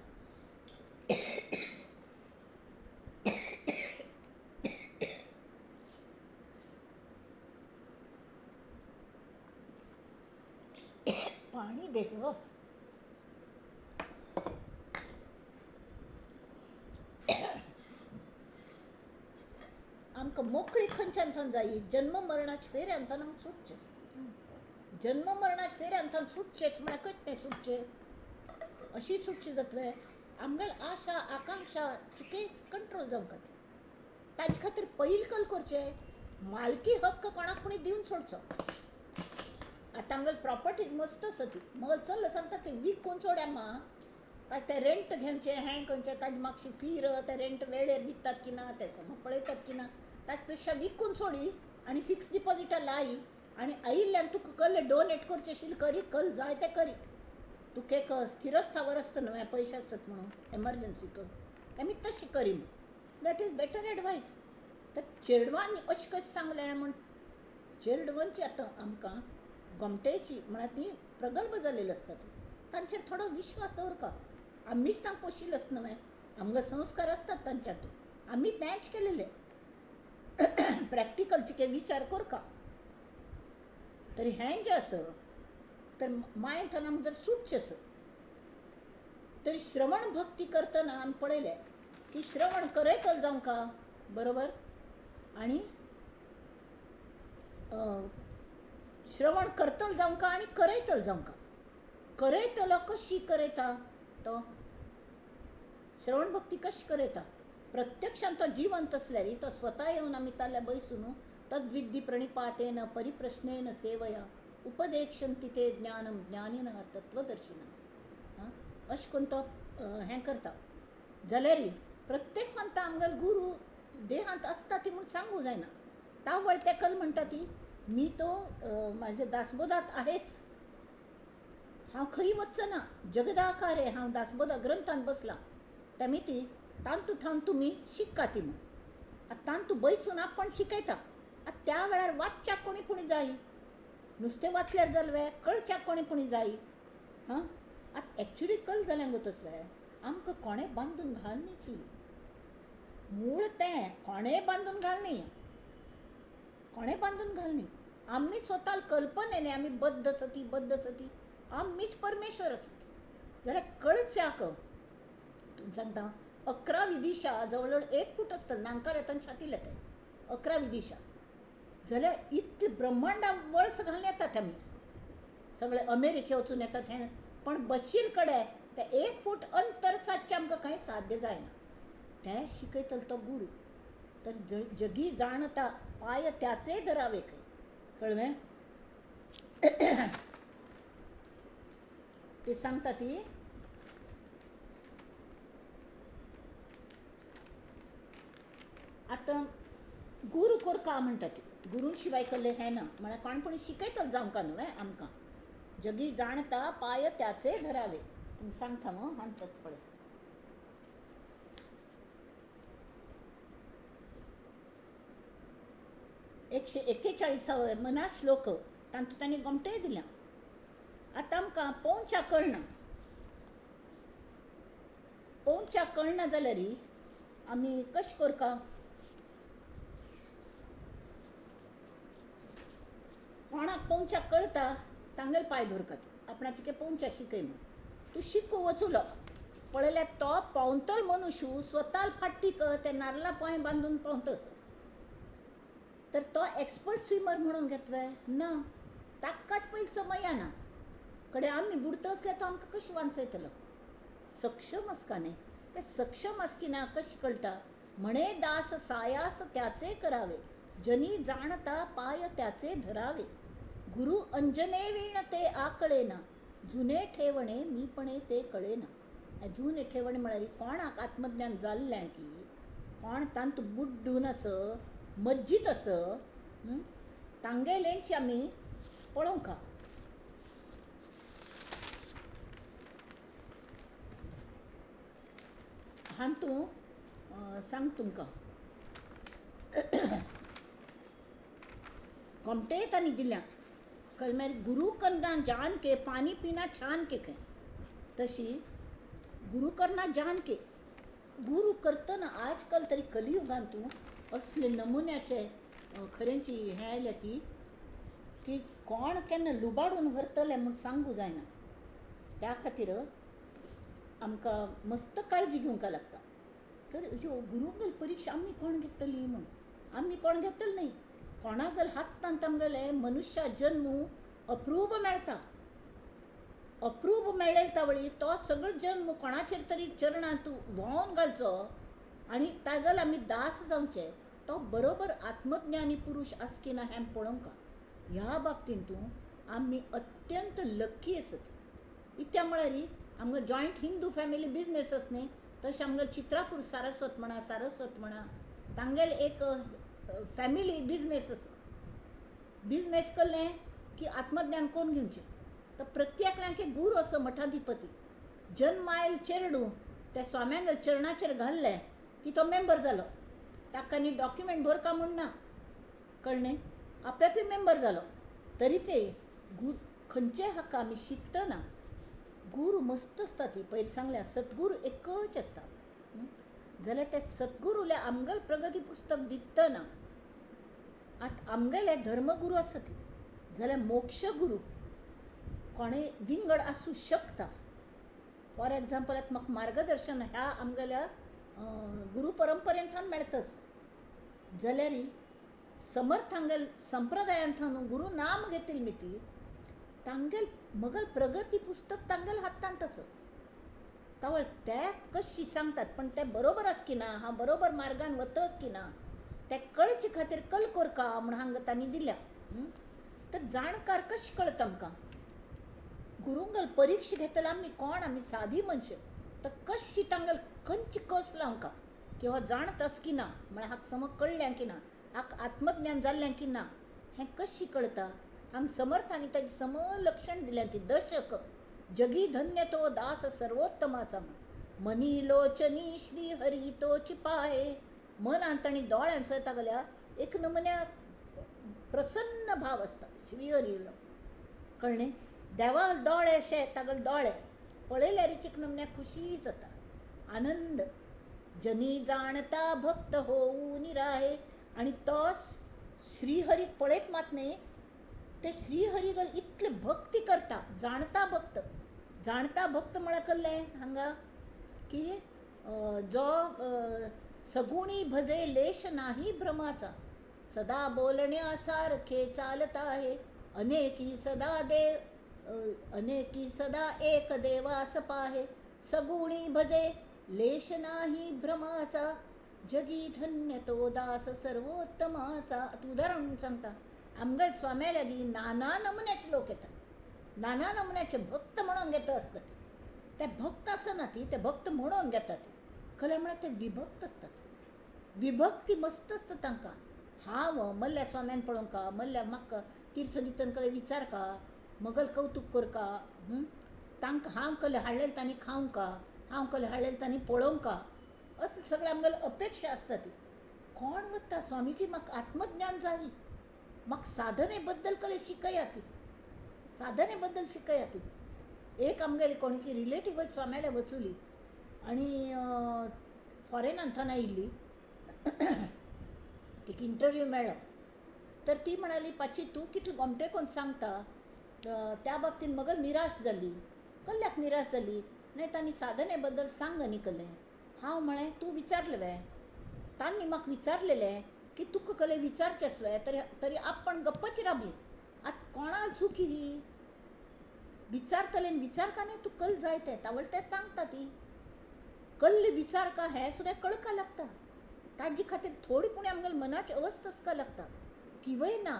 पाणी दे गो. आमकां मोकळी खंयच्यान थंय जाय, जन्म मरणाचे फेऱ्यान थंय आमकां सुटचें. जन्म मरणाचे फेऱ्यान थंय सुटचेच म्हळ्यार कशें तें सुटचें, अशी सुटचें जातलें. आमगेले आशा आकांक्षा चुकेच कंट्रोल जावंक खातीर ताजे खातीर पयलीं कल करचें, मालकी हक्क कोणाक कोणी दिवन सोडचो. आतां आमगेले प्रॉपर्टीज मस्त आसा ती, मगल चल्ल सांगता ती विकून सोड्या मा, ताजें तें रेंट घेवचें, हें करचें, ताजी मातशी फी तें रेंट वेळेर दितात की ना तें समज पळयतात की ना, ताजे पेक्षा विकून सोडी आनी फिक्स डिपॉजिटा लाय आनी आयिल्ल्यान तुका कल्ले डोनेट करचें आशिल्लें करी, कल जाय तें करी. तुका एक स्थिरस्थावर आसता न्हय पयशे आसत म्हणून एमर्जन्सीक, आमी तशें करी म्हूण. That is better advice. तर चेडवांनी अशें कशें सांगलें म्हूण चेडवांची आतां आमकां गोमटेची म्हळ्यार ती प्रगल्भ जाल्लेली आसता, ती तांचेर थोडो विश्वास दवरका. आमीच तांकां पोशिल्लो आसता न्हय, आमकां संस्कार आसतात तांच्यातून, आमी तेंच केलेले. प्रॅक्टिकलचे काही विचार करका तरी हें जें आसा तर मायेन आमकां जर सुटचें आसा तरी श्रवण भक्ती करतना आमी पळयलें की श्रवण करयतलो जावंका बरोबर, आनी श्रवण करतलो जावंका आनी करयतलो जावंका. करयतलो कशी करयता तो? श्रवण भक्ती कशी करयता? प्रत्यक्षान तो जिवंत आसल्यार तो स्वता येवन आमी ताल्या बैसून तद्विद्धी प्रणिपातेन परिप्रश्नेन सेवया उपदेक्षन्ति ते ज्ञानम ज्ञानिन तत्वदर्शिन अशें करून तो हें करता. जाल्यार प्रत्येक म्हणटा आमगेलो गुरू देहांत आसता ती म्हूण सांगू जायना. तावळ तेकल म्हणटा ती मी तो माझ्या दासबोधात आहेच, हांव खंय वचना, जगदाकार आहे, हांव दासबोधा ग्रंथान बसलां, तेमी ती तांतू थावन तुमी शिक्का ती म्हूण. आतां तांतू बैसून आपण शिकयता. आतां त्या वेळार वाचच्याक कोणी पुणी जाय, नुस्तें वाचल्यार जालें कळच्याक कोणी पुणी जाय. हां, आतां एक्चुली कल जालें गो तसलें आमकां कोणें बांदून घाल न्ही, मूळ तें कोणें बांदून घाल न्ही, कोणें बांदून घाल न्ही. आमी स्वता कल्पनेने आमी बद्द सती बद्द सती आमीच परमेश्वर आसत जाल्यार कळच्याक तुमकां सांगता 11वी दिशा जवळ जवळ 1 फूट आसतलें, नांकार येता छाती येता 11वी दिशा जाल्यार इतले ब्रह्मांडा वळस घालून येतात आमी सगळे अमेरिके वचून येतात हें, पण बशील कडेन ते 1 फूट अंतर सादचें आमकां कांय साध्य जायना. तें शिकयतलो तो गुरू. तर जगी जाणता पाय त्याचे धरावे खंय, कळ्ळें? ते सांगता ती आतां गुरू कोरका म्हणटा ती, गुरून शिवाय कल्ले हें ना म्हळ्यार कोण पूण शिकयतलो जावंका न्हू आमकां. जगी जाणता पाय त्याचे धरावे, तुमी सांगता मग हांतच पळय. एकशे 41 मना श्लोक तांतूं तांणी गोमटेय दिल्या. आतां आमकां पोंवच्या कळना, पोंवच्या कळना जाल्यार आमी कशें करका? कोणाक पोंवच्या कळटा तांगेले पांय धरतात, आपणाचे पोंवच्या शिकय म्हूण. तूं शिकू वचुलो पळयल्यार तो पोंवतलो मनुष्य स्वता फाटीक ते नारला पांय बांदून पोंवतस, तर तो एक्सपर्ट स्विमर म्हणून घेतवे ना, ताकाच पयलीं समय ना. कडे आमी बुडत आसल्यार तो आमकां कशें वांचयतलो? सक्षम आसका न्ही, ते सक्षम आसकी ना कशें कळटा? म्हणे दास सायास त्याचे करावे, जनी जाणता पाय त्याचे धरावे, गुरु अंजने वीण ते आकळे ना, जुने ठेवणे मीपणे ते कळे ना. जुने ठेवणे म्हळ्यार कोणाक आत्मज्ञान जाल्लें की कोण तांतू बुड्डून आस मज्जीत आस तांगेलेंची आमी पळोवंका. हांतू सांग तुमकां गोमटे तांणी दिल्या कळमेर गुरु करना जान के पानी पिना छान के खंय, तशी गुरु करना जान के. गुरु करतना आजकाल तरी कलियुगान तूं असले नमुन्याचे खरेंची हें आयल्या ती की कोण केन्ना लुबाडून व्हरतले म्हूण सांगू जायना. त्या खातीर आमकां मस्त काळजी घेवंक लागता. तर ह्यो गुरुगल परिक्षा आमी कोण घेतली म्हूण, आमी कोण घेतली न्ही. कोणागल हातांत आमगेले मनुष्या जन्म अप्रूप मेळटा, अप्रूप मेळ्ळे तावळी तो सगळो जन्म कोणाचेर तरी चरणांत व्हांवन घालचो आनी तागेल आमी दास जावचे, तो बरोबर आत्मज्ञानी पुरूश आसकी ना हें पळोवंक. ह्या बाबतींत आमी अत्यंत लक्की आसत. इत्या म्हळ्यार आमकां जॉयंट हिंदू फॅमिली बिजनेस आस न्ही, तशें आमगेले चित्रापूर सारस्वत म्हणा सारस्वत म्हणा तांगेले एक फॅमिली बिजनेस आसा. बिजनेस करलें की आत्मज्ञान कोण घेवचें? तर प्रत्येकल्याक एक गुरू असो मठाधिपती जन्म आयल चेरडू त्या स्वाम्यांगेल्या चरणाचेर घाल्लें की तो मेंबर जालो, ताका न्ही डॉक्युमेंट भरका म्हूण ना, कळ्ळें? आपल्यापी मेंबर जालो. तरी ते खंयचे हाका आमी शिकतना गुरू मस्त आसता ती पयलीं सांगल्या सद्गुरू एकच आसता. जाल्यार ते सद्गुरूले आमगेलें प्रगती पुस्तक दितना आतां आमगेले धर्मगुरू आसत जाल्यार मोक्षगुरू कोणें विंगड आसूं शकता. फॉर एग्जाम्पल आतां म्हाका मार्गदर्शन ह्या आमगेल्या गुरू परंपरेंतल्यान मेळटा जाल्यार समर्थांगेल संप्रदायांतल्यान गुरू नाम घेतिल्ली मी ती तांगेल मगल प्रगती पुस्तक तांगेल हातांत आसा. तावळ ते कशी सांगतात पण ते बरोबर आस की ना, हांव बरोबर मार्गान वतच की ना ते कळचे खातीर कल कोरका म्हूण हांगा तांणी दिल्या. तर जाणकार कशें कळटा आमकां? गुरुंगल परिक्षा घेतले आमी कोण, आमी सादी मनशां, तर कशी तांगेल खंयची कस लावंका की हो जाणतास की ना, म्हळ्यार हाका समज कळ्ळें की ना, हाका आत्मज्ञान जाल्लें की ना, हें कशी कळटा? हांगा समर्थांनी ताजें सम लक्षण दिलें ती दशक जगी धन्य तो दास सर्वोत्तमाचा मनी लोचनी श्री हरी तोच पाहे. मनांत आनी दोळ्यांत सुद्दां तागेल्या एक नमुन्या प्रसन्न भाव आसता श्रीहरीलो. कळ्ळें? देवा दोळे अशे तागेले दोळे पळयल्यार एक नमुन्या खुशी जाता, आनंद. जनी जाणता भक्त होऊ निराहे. आनी तो श्रीहरीक पळयत मात न्ही, ते श्रीहरीगल इतले भक्ती करता, जाणता भक्त. जाणता भक्त म्हळ्यार कसलें हांगा की जो सगुणी भजे लेश नाही भ्रमाचा, सदा बोलण्या सारखे चालत आहे, अनेकी सदा देव अनेकी सदा एक देवास पाहे, सगुणी भजे लेश नाही भ्रमाचा, जगी धन्य तो दास सर्वोत्तमाचा. आतां उदाहरण म्हणून सांगता, आमगेल स्वाम्या लागीं नाना नमुन्याचे लोक येतात, नाना नमुन्याचे भक्त म्हणून घेता आसतात. ते भक्त आसना ती, ते भक्त म्हणून घेतात, खरें म्हळ्यार ते विभक्त आसतात. विभक्ती मस्त आसता तांकां. हांव मल्ल्या स्वाम्यान पळोवंका, मल्ल्या म्हाका तीर्थ दितन कले विचारका, मगल कौतूक करका, तांकां हांव कले हाडलेलें तांणी खावंका, हांव कले हाडलेलें तांणी पळोवंका, असलें सगळें आमगेलें अपेक्षा आसता ती. कोण वता स्वामीजी म्हाका आत्मज्ञान जाय, म्हाका साधने बद्दल कले शिकया ती, साधने बद्दल शिकया ती. एक आमगेली कोण की रिलेटिवच स्वाम्याले वचुली आनी फॉरेनांतल्यान आयिल्ली, तिका इंटरव्यू मेळ्ळो. तर ती म्हणाली, पाची तूं कितले गोमटे कोन्न सांगता त्या बाबतीन मगल निराश जाली. कल्ल्याक निराश जाली? न्हय तांणी साधने बद्दल सांग न्ही कलें. हांव म्हळें तूं विचारलें वे, तांणी म्हाका विचारलेलें की तुका कलें विचारचें आसलें तरी तरी आपण गप्पच राबली. आतां कोणाक चुकी ही? विचारतलें विचारका न्ही, तूं कल जाय तें तावळ तें सांगता ती. कल्ले विचारका हें सुद्दां कळका लागता. ताजे खातीर थोडी पुणी आमगेल्या मनाची अवस्था आसका लागता किंवय ना.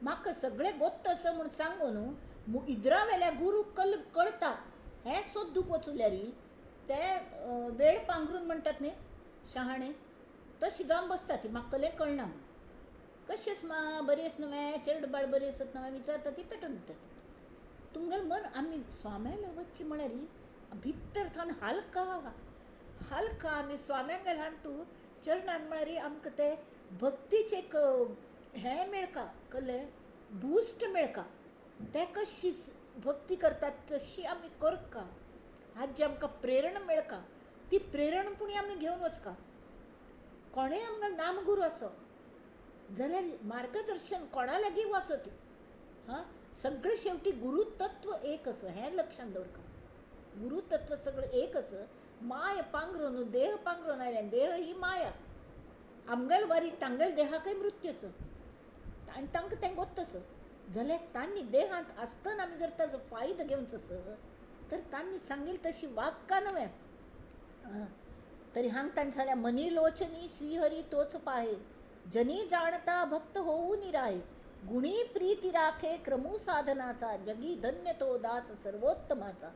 म्हाका सगळें गोत्त आसा म्हूण सांगू न्हू, इद्रावेल्या गुरू कल कळता हें सोदूंक वचुल्यार ते वेळ पांघरून म्हणटात न्ही शहाणे, तशी जावन बसता ती. म्हाका कलें कळना म्हूण. कशें आस मा, बरी आस न्हय, चेडबाळ बाळ बरी आसत न्हय, विचारता ती पेटोवन दिता. तुमगेलें मन आमी स्वाम्याले वचचें म्हळ्यार भितर थावन हलका हलका आमी स्वाम्यांगेल्यान तूं चरणान म्हळ्यार आमकां ते भक्तीचें एक हें मेळका, कसलें बुस्ट मेळका. ते कशी भक्ती करतात तशी आमी करका, हाजी आमकां प्रेरणा मेळका, ती प्रेरणा पूण आमी घेवन वचका. कोणेय आमकां नामगुरू आसो जाल्यार मार्गदर्शन कोणा लागीं वचत, हां, सगळें शेवटी गुरुतत्व एक आसा हें लक्षांत दवरका. गुरुतत्व सगळें एक आसा. माया पांगरून देह पांगरून आयल्या, देह ही माया. आमगेल वारी तांगेल देहाकय मृत्यू आसा आनी तांकां तें गोत्त आसा. जाल्यार तांणी देहांत आसतना आमी जर ताजो फायदो घेवचो आसत तर तांणी सांगील तशी वागका न्हय. तरी हांगा तांणी सांगलें, मनी लोचनी श्रीहरी तोच पाहे, जनी जाणता भक्त होऊ निराहे, गुणी प्रीती राखे क्रमू साधनाचा, जगी धन्य तो दास सर्वोत्तमाचा,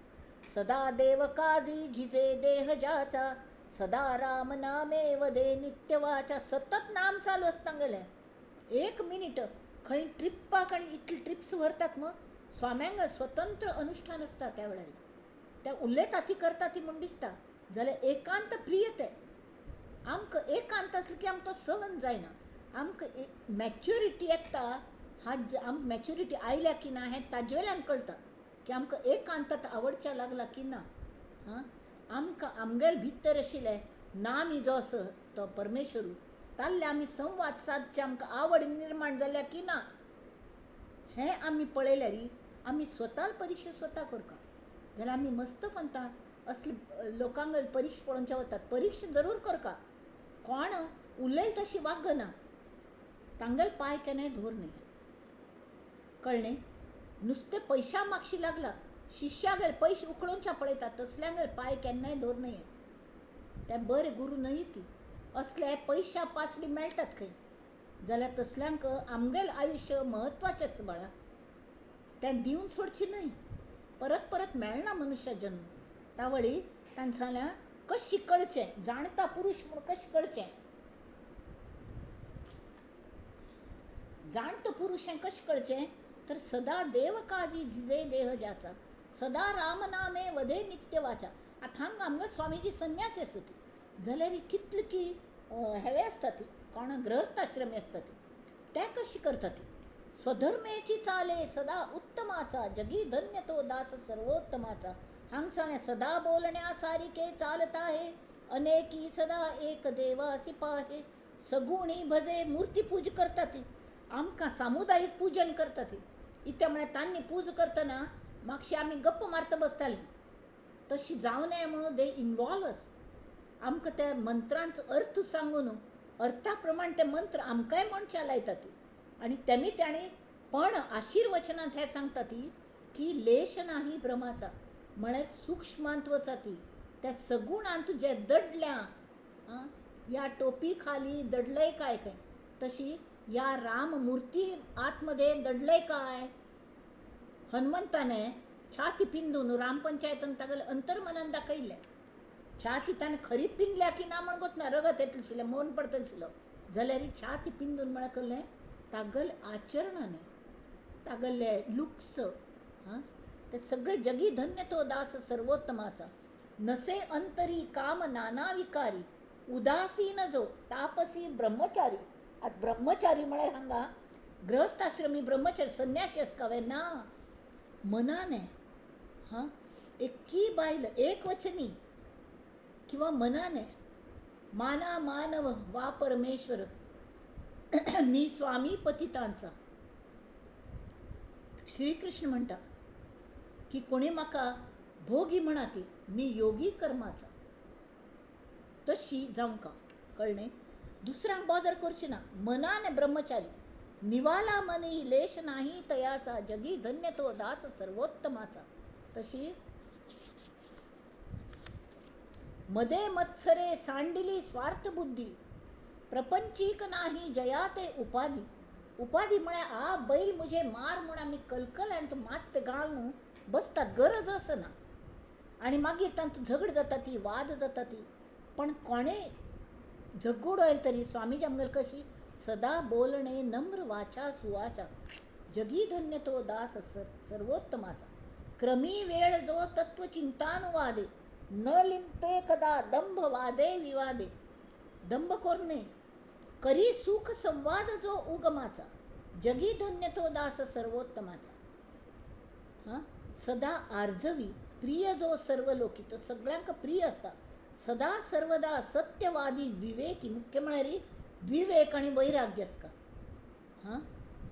सदा देव काजी झिजे देह ज्याचा, सदा राम नामे वदे नित्य वाचा. सतत नाम चालू आसता तांगेलें. एक मिनीट खंय ट्रिप्पाक आनी इतले ट्रिप्स व्हरतात मग स्वाम्यांक स्वतंत्र अनुष्ठान आसता त्या वेळार. ते उलयता ती करता ती म्हूण दिसता, जाल्यार एकांत प्रिय ते. आमकां एकांत आसलें की आमकां तो सहन जायना. आमकां मॅच्युरिटी येता, हाज आमकां मॅच्युरिटी आयल्या की ना हें ताजे वेल्यान कळटा की आमकां एकांतात आवडच्या लागला की ना. हां, आमकां आमगेले भितर आशिल्लें नामी जो आसा तो परमेश्वरू ताल्ले आमी संवाद सादचे आमकां आवड निर्माण जाल्या की ना हें आमी पळयल्यार आमी स्वता परिक्षा स्वता करता. जाल्यार आमी मस्त म्हणटा असले लोकांक परिक्षा पळोवच्या वतात, परिक्षा जरूर करता. कोण उलयल तशी वागना, तांगेले पांय केन्नाय धर न्हय. कळ्ळें? नुस्तें पयशा मागशी लागला, शिष्यागेर पयशे उखलोवच्या पळयता, तसल्यांगेर पांय केन्नाय धर न्हय. ते बरे गुरू न्हय ती. असले पयशा पासडी मेळटात खंय, जाल्यार तसल्यांक आमगेलें आयुश्य म्हत्वाचें आसा बाळा, तें दिवन सोडचें न्हय. परत परत मेळना मनुष्य जन्म. तावळी तांणी सांगलें कशी कळचें जाणता पुरुश म्हूण कशें कळचें, जाणतो पुरुश हें कशें कळचें, तर सदा देव काजी झिजे देह ज्याचा, सदा राम नामे वधे नित्य वाचा. आतां हांगा आमगे स्वामीजी संन्यासी आसता ती, जाल्यार कितले की हेवे आसता ती, कोण गृहस्थाश्रमी आसता ती, ते कशी करता ती. स्वधर्मेची चाले सदा उत्तमाचा, जगी धन्य तो दास सर्वोत्तमाचा. हांग सांगलें सदा बोलण्या सारिके चालता आहे, अनेकी सदा एक देवासी पाहे. सगुणी भजे मूर्ती पूज करता ती, आमकां सामुदायीक पूजन करता ती. इत्या म्हळ्यार तांणी पूज करतना मातशी आमी गप्प मारता बसतालीं, तशी जावं नये म्हणून दे इनवॉल्व अस. आमकां त्या मंत्रांचो अर्थ सांगून अर्था प्रमाण ते मंत्र आमकांय म्हणच्या लायता ती. आनी तेमी तांणी पण आशिर्वचनांत हें सांगता ती की लेश नाही भ्रमाचा, म्हळ्यार सूक्ष्मांत वचा ती, त्या सगुणांत जे दडल्या ह्या टोपी खाली दडलंय काय काय, तशी ह्या राममूर्ती आतमध्ये दडलंय काय. हनुमंताने छाती पिंदून रामपंचायतान तागेलें अंतर्मनान दाखयल्लें. छाती ताणें खरी पिंदल्या की ना म्हण गोत ना, रगत येतलें आशिल्लें, मरण पडतलें आशिल्लो, जाल्यार छाती पिंदून म्हळ्यार कळ्ळें तागेले आचरणाने, तागेले लुक्स, ते सगळे जगी धन्य तो दास सर्वोत्तमाचा. नसे अंतरी काम नाना विकारी, उदासीन जो तापसी ब्रह्मचारी. आतां ब्रह्मचारी म्हळ्यार हांगा गृहस्थाश्रमी ब्रह्मचारी संन्यासी आसता काय ना, मनाने हां एकी बायल एकवचनी किंवा मनाने माना मानव वा परमेश्वर मी स्वामी पतितांचा. श्रीकृष्ण म्हणटा की कोणी म्हाका भोगी म्हणाती, मी योगी कर्माचा. तशी जावंका. कळ्ळें? दुसऱ्यांक बॉदर करची ना. मनाने ब्रह्मचारी निवाला मनी लेश नाही तयाचा, जगी धन्य तो दास सर्वोत्तमाचा. तशी मदे मत्सरे सांडिली स्वार्थ बुद्धी, प्रपंचीक नाही जया ते उपाधी. उपाधी म्हळ्यार आ बैल मुझे मार म्हूण आमी कलकलांत मात घालून बसतात, गरज आसना. आनी मागीर तांतूं झगड जाता ती, वाद जाता ती. पण कोणें झगडो आयलो तरी स्वामीजी आमगेली कशी सदा बोलणे नम्र वाचा सुवाचा, जगी धन्य तो दास सर्वोत्तमाचा. क्रमी वेळ जो तत्व चिंतानुवादे, न लिंपे कदा दंभ वादे विवादे. दंभ कोरणे करी सुख संवाद जो उगमाचा, जगी धन्य तो दास सर्वोत्तमाचा. हां सदा आर्जवी प्रिय जो सर्व लोकी, तो सगळ्यांक प्रिय आसता. सदा सर्वदा सत्यवादी विवेकी, मुख्य म्हळ्यार विवेक आनी वैराग्य आसता. हां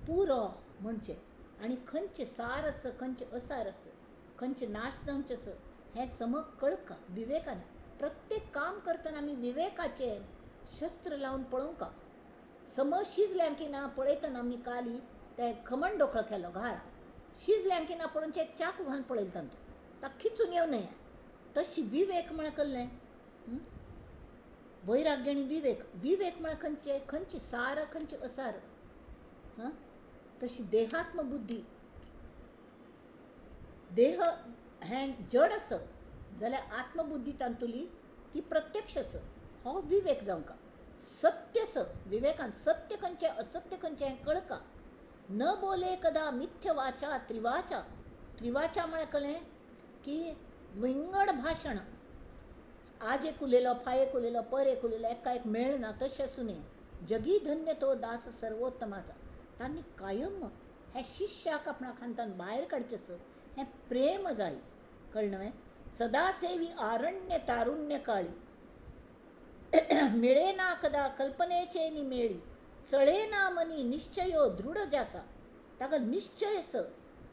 पुरो म्हणचे आनी खंयचें सार आसा, खंयचें असार आसा, खंयचें नाश जावचें आसा हें समक कळका विवेकान. प्रत्येक काम करतना आमी विवेकाचें शस्त्र लावन पळोवंका. समज शिजल्यां की ना पळयतना आमी काली ते खमण ढोकळो केलो घारा, शिजल्यां की ना पळोवचें एक चाकू घालून पळयता तातूंत, ताका खिचून येवं नये. तशी विवेक म्हळ्यार कळ्ळें वैराग्य आनी विवेक. विवेक म्हळ्यार खंयचें, खंयचें सार खंयचें असार. हां तशी देहात्म बुद्धी, देह हें जड आसत जाल्यार आत्मबुद्धी तातूंतली ती प्रत्यक्ष आसत, हो विवेक जावंका. सत्य स विवेकान सत्य खंयचें असत्य खंयचें हें कळका. न बोले कदा मिथ्य वाचा त्रिवाचा. त्रिवाचा म्हळ्यार कळ्ळें की विंगड भाशण, आज एक उलयलो, फाय एक उलयलो, पर एक उलयलो, एका एक मेळना, तशें आसूं नये. जगी धन्य तो दास सर्वोत्तमाचा. तांणी कायम हे शिष्याक आपणा खांतान भायर काडचें आसत हें प्रेम जाय. कळ्ळें न्हय? सदा सेवी आरण्य तारुण्य काळी. मिळे ना कदा कल्पनेचे नि मेळी, चळे ना मनी निश्चयो दृढ ज्याचा. ताका निश्चय असो.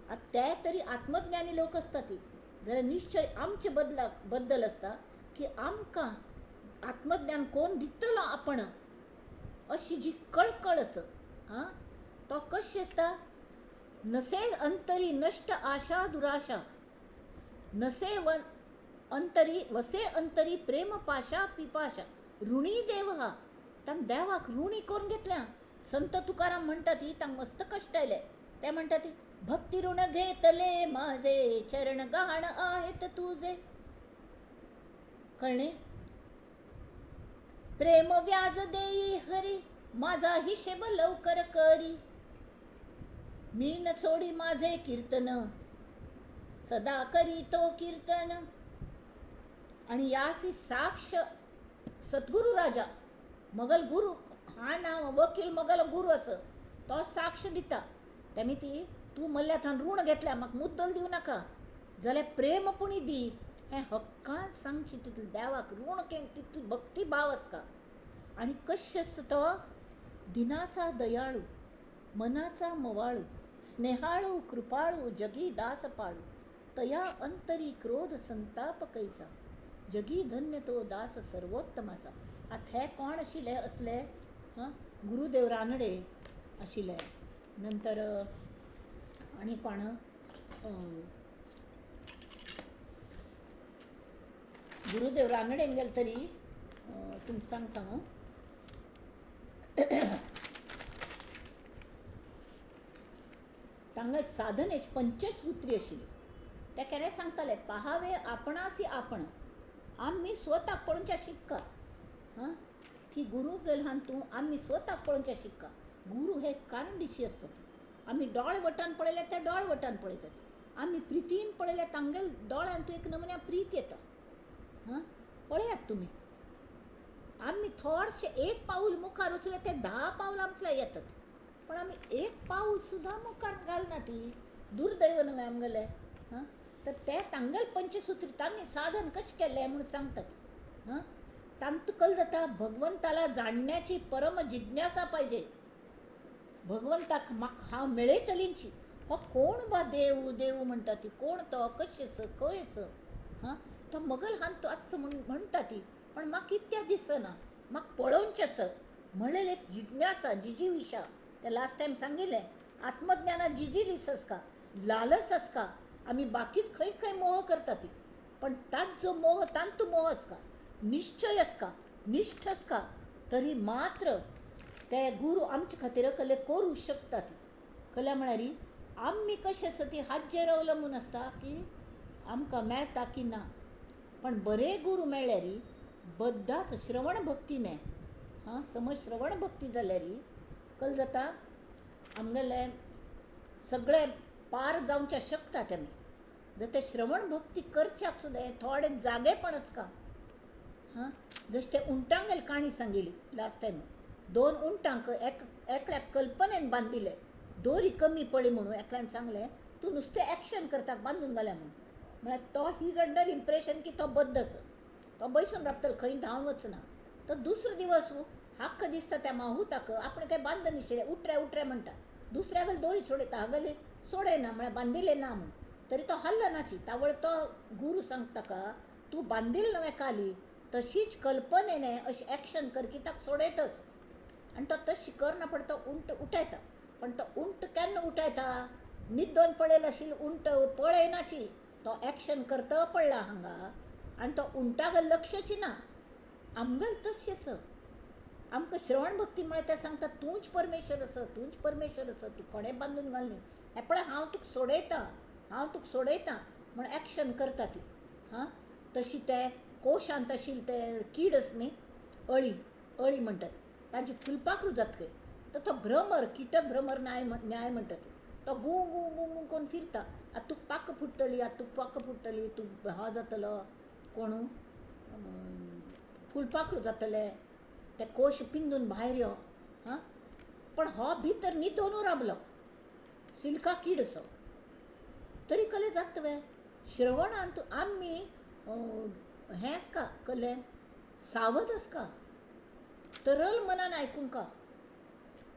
आतां ते तरी आत्मज्ञानी लोक आसता ती, जाल्यार निश्चय आमचे बदलाक बद्दल आसता की आमकां आत्मज्ञान कोण दितलो आपण, अशी जी कळकळ आसा. आं, तो कशी आसता? नसे अंतरी नश्ट आशा दुराशा, नसे वन अंतरी वसे अंतरी प्रेम पाशा पिपाशा, ऋणी देव हा. तांकां देवाक ऋणी करून घेतल्या. संत तुकाराम म्हणटा ती तांकां मस्त कश्ट आयले. ते म्हणटा ती भक्ती ऋण घेतले माझे, चरण गहाण आहेत तुझे. कळ्ळें? प्रेम व्याज देई हरी, माझा हिशेब लवकर करी, मी न सोडी माझे कीर्तन, सदा करी तो कीर्तन. आणि यासी साक्ष सद्गुरू राजा मगल गुरू हा नांव वकील मगल गुरू असो तो साक्ष दिता. तेमी ती तूं मल्ल्या थावन ऋण घेतल्या, म्हाका मुद्दल दिवं नाका, जाल्यार प्रेम पुणी दी. हें हक्कान सांगचें तितलें देवाक ऋण तितली भक्ती भाव आसता. आनी कशें आसता तो दिनाचा दयाळू, मनाचा मवाळू, स्नेहाळू कृपाळू, जगी दास पाळू, तया अंतरी क्रोध संताप कैचा, जगी धन्य तो दास सर्वोत्तमाचा. आतां हे कोण आशिल्ले असले? हां, गुरुदेव रानडे आशिल्ले, नंतर आनी कोण, गुरुदेव रानडेन गेले तरी तुमकां सांगता हांव. तांगेले साधनेची पंचसूत्री आशिल्ली. ते केन्नाय सांगताले, पहावे आपणासी आपण, आमी स्वताक पळोवच्या शिक्का. हां, की गुरू गेल्यान तूं आमी स्वताक पळोवच्या शिक्का. गुरू हे कारण दिशी आसतात. आमी दोळे वटान पळयल्यार ते दोळे वटान पळयतात, आमी प्रितीन पळयल्यार तांगेले दोळ्यांत एक नमुन्या प्रीत येता. हां, पळयात तुमी, आमी थोडशें एक पावल मुखार वचलें ते 10 पावलां आमच्या येतात, पण आमी एक पावल सुद्दां मुखार घालना. ती दुर्दैव न्हय आमगेलें. हां, तर ते तांगेले पंचसूत्री तांणी साधन कशें केलें म्हूण सांगतात. हां, तांकां कल जाता भगवंताला जाणण्याची परम जिज्ञासा पाहिजे. भगवंताक म्हाका हांव मेळयतलींची, हो कोण बा देव देव म्हणटा ती, कोण तो, कशें आसा, खंय आसा. हां, तो मगल हान तो आसा म्हूण म्हणटा ती, पण म्हाका कित्याक दिसना, म्हाका पळोवचें आसा म्हणलें एक जिज्ञासा, जिजीविशा. ते लास्ट टायम सांगिल्लें, आत्मज्ञाना जिजीलिस आसता, लालच आसता, आमी बाकीच खंय खंय मोह करता ती, पण ताजो मोह तांतू मोह आसता, निश्चय आसता, निश्ठ आसता, तरी मात्र ते गुरू आमचे खातीर कले करूं शकता ती. कला म्हळ्यार आमी कशें आसा ती हाजेर अवलंबून आसता की आमकां मेळटा की ना. पण बरे गुरू मेळ्ळ्यार बद्दाच श्रवण भक्तीने, हां, समज श्रवण भक्ती जाल्यार कल जाता आमगेले सगळे पार जावच्या शकता. तेमी जर ते श्रवण भक्ती करच्याक सुद्दां हें थोडें जागेपण आसता. हां, जशें ते उंटांगेली काणी सांगिल्ली लास्ट टायम, 2 उंटांक एकल्याक कल्पनेन बांदिल्ले, दोरी कमी पडली म्हणून एकल्यान सांगलें तूं नुस्तें एक्शन करता बांदून घाल्या म्हणून. म्हळ्यार तो his under impression की तो बद्द आसा, तो बैसून राबतलो, खंय धांवन वचना. तर दुसरो दिवस हक्क दिसता त्या माहुताक आपण काय बांदून आशिल्लें, उटरे उटरे म्हणटा, दुसऱ्या गले दोरी सोडयता, हागले सोडयना म्हळ्यार बांदिल्लें ना म्हूण, तरी तो हल्लो नाची. तावळ तो गुरू सांगता का तूं बांदिल्लें न्हय काली, तशीच कल्पनेने अशें एक्शन कर की ताका सोडयतच. आनी तो तशी करना पड तो उंट उठयता. पण तो उंट केन्ना उठयता, न्हिदोन पळयलो आशिल्लो उंट पळयनाची, तो एक्शन करता पडला हांगा आनी तो उंटागेर लक्षची ना. आमगेलें तशें आसा. आमकां श्रवण भक्ती म्हळ्यार ते सांगता तूंच परमेश्वर आसा, तूंच परमेश्वर आसा, तूं कोणें बांदून घालनी, हें पळय हांव तुका सोडयता, हांव तुका सोडयता म्हूण एक्शन करता ती. हां, तशी ते कोशांत आशिल्ले ते कीड आसा न्ही, अळी, अळी म्हणटात, ताजी फुलपाखरू जाता खंय, तर तो भ्रमर, कीटक भ्रमर न्याय न्याय म्हणटा ती, तो गू गू गू गू करून फिरता. आतां तुका पाक फुट्टली, आतां तुका पाक फुट्टली, तूं हा जातलो, कोण फुलपाखरू जातलें, ते कोश पिंदून भायर यो. हां, पण हो भितर न्हिदोनू राबलो, सिल्का कीड असो, तरी कले जाता वे. श्रवणांत आमी हें आसता, कले सावध आसता, तरल मनान आयकूंका,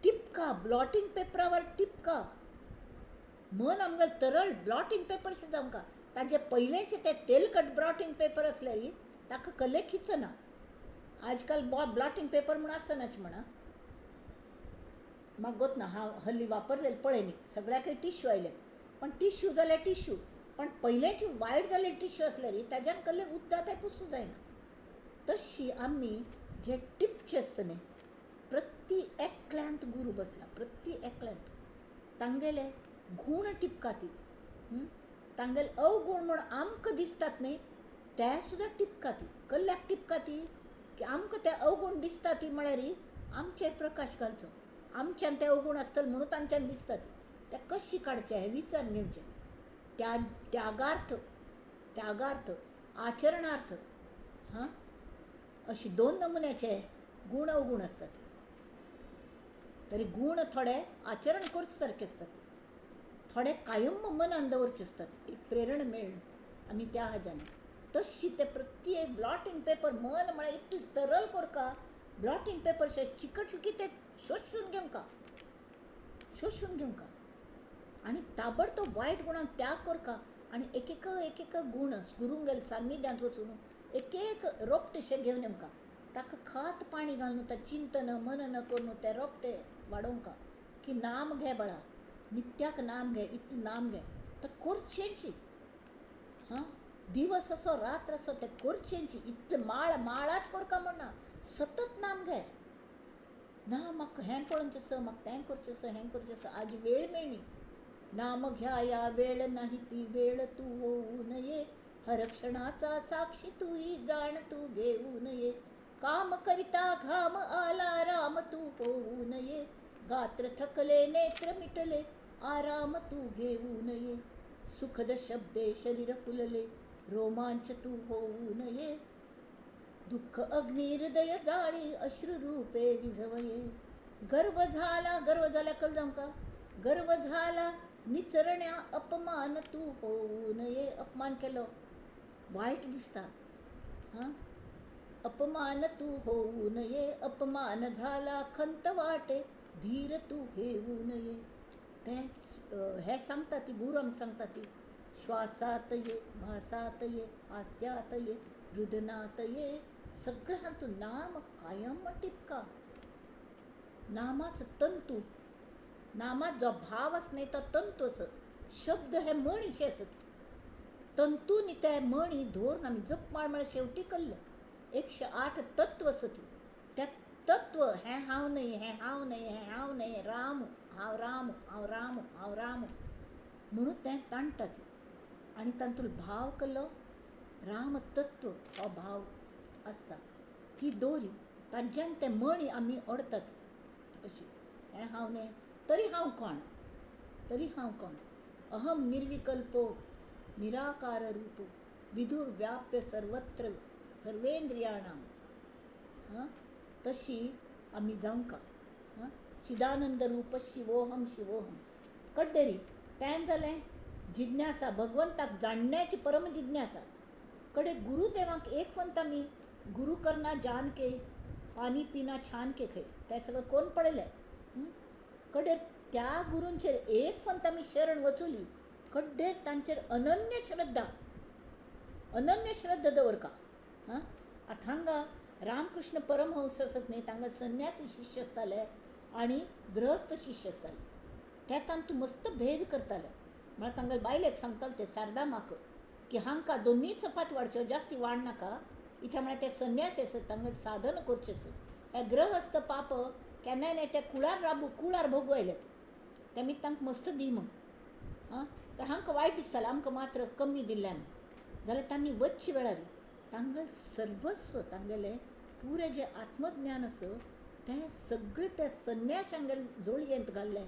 टिपका, ब्लॉटिंग पेपरावर टिपका. मन आमगेलें तरल ब्लॉटिंग पेपर जावंका. ताजे पयलेंचे ते तेलकट ब्लॉटिंग पेपर आसल्यार ताका कल्ले खिचना. आजकाल ब्लॉटिंग पेपर म्हूण आसनाच म्हणा, म्हाका गोत ना, हांव हल्ली वापरलेले पळय न्ही, सगळ्याकय टिश्यू आयल्यात. पण टिश्यू जाल्यार टिश्यू, पण पयलेंची वायट जाल्ले टिश्यू आसल्यार ताज्यान कसलें उदक तें पुसूं जायना. तशी आमी जे टिपचें आसता न्ही, प्रति एकल्यांत गुरू बसला, प्रति एकल्यांत तांगेले गूण टिपका ती, तांगेले अवगूण म्हूण आमकां दिसतात न्ही ते सुद्दां टिपका ती. कल्ल्याक टिपका ती की आमकां ते अवगूण दिसता ती म्हळ्यार आमचेर प्रकाश घालचो, आमच्यान ते अवगूण आसतले म्हणून तांच्यान दिसता ती, ते कशी काडचे हें विचार घेवचें. त्या त्यागार्थ, त्यागार्थ, आचरणार्थ, हां, अशी दोन नमुन्याचे गूण अवगूण आसतात. तरी गूण थोडे आचरण करचे सारके आसतात, थोडे कायम मनान दवरचे आसतात, एक प्रेरणा मेळ्ळी आमी त्या हाज्यान. तशी ते प्रत्येक ब्लॉटिंग पेपर मन म्हळ्यार इतलें तरल करका, ब्लॉटिंग पेपर चिकटलें की ते शोशून घेवंका, शोशून घेवंका आनी ताबडतोब वायट गुणांक त्याग करका. आनी एक एक एक एक गूण गुरूंगेल्या सान्निध्यांत वचून एक एक रोपटेशें घेवन येवंका, ताका खात पाणी घालून तें चिंतन मनन करून ते रोपटे वाडोवंका की नाम घे बाळा, नित्याक नाम घे, इतलें नाम घे तर करचेंची. हां, दिवस असो रात्र असो ते करचेंची, इतलें माळ माळाच करका म्हणना, सतत नाम घे. ना म्हाका हें पळोवचें आसा, म्हाका तें करचें आसा, हें करचें आसा, आज वेळ मेळ्ळी. नाम घ्याया वेळ नाही ती वेळ तू होऊ नये, हर क्षणाचा साक्षी तूही जाण तू घेऊ नये, काम करिता घाम आला राम तू होऊ नये, गात्र थकले नेत्र मिटले आराम तू घेऊ नये, सुखद शब्दे शरीर फुलले रोमांच तू होऊ नये, दुःख अग्नी हृदय जाळी अश्रुरूपे विझवये, गर्व झाला, गर्व झाला कल जावं का, गर्व झाला निचरण्या अपमान तू होऊ नये. अपमान केलो वायट दिसता, हां, अपमान तू होऊ नये, अपमान झाला खंत वाटे धीर तू घेऊ नये. तें हें सांगता ती गुरू आमकां सांगता ती, श्वासात ये भासात ये हास्यात ये रुदनात ये, सगळें हातूंत नाम कायम टिपका. नामाचो तंतू, नामात जो भाव आसा न्ही तो तंतू आसा, शब्द हे मणीशे आसत, तंतू न्ही ते मणी धरून आमी जपमाळ म्हळ्यार शेवटी कल्ले 108 तत्व आसा ती. त्या तत्व हें हांव न्हय, हें हांव न्हय, हें हांव न्हय, राम हांव, राम हांव, राम हांव, राम म्हणून तें ताणटा ती. आनी तातूंत भाव केलो राम तत्व हो भाव आसता, ती दोरी ताज्यान ते मणी आमी ओडटात अशी. हें हांव न्हय तरी हांव कोण, तरी हांव कोण, अहम निर्विकल्पो निराकार रूप विधुर व्याप्य सर्वत्र सर्वेंद्रियाणाम. हां, तशी आमी जावंका. हां, चिदानंद रूप शिवोहम शिवोहम कड्डेरी तें जालें जिज्ञासा, भगवंताक जाणण्याची परम जिज्ञासा. कडे गुरुदेवांक एक पंत आमी गुरु करना जान के पाणी पिना छान के खंय तें सगळें कोण पळयलें. कडे त्या गुरूंचेर एक पंत आमी शरण वचुली, कडे तांचेर अनन्य श्रद्धा, अनन्य श्रद्धा दवरका. हां, आतां हांगा रामकृष्ण परमहंस आसत न्ही, तांकां संन्यासी शिष्य आसताले आनी गृहस्थ शिष्य आसताले, ते तांतूं मस्त भेद करताले. म्हळ्यार तांगेले बायलेक सांगताले ते शारदा माक की हांकां दोनूय चपाती वाडच्यो, जास्ती वाड नाका, इत्या म्हळ्यार ते संन्यासी आसत, तांकां साधन करचें आसत. हे गृहस्थ पाप केन्नाय न्हय ते कुळार राबू, कुळार भोगू आयल्यात, तेमी तांकां मस्त दी म्हूण. आं, तर हांकां वायट दिसतालें, आमकां मात्र कमी दिल्ल्यान. जाल्यार तांणी वचचे वेळार तांगेलें सर्वस्व, तांगेलें पुरें जें आत्मज्ञान आसा तें सगळें त्या संन्याशांगेले जोळयेंत घाल्लें.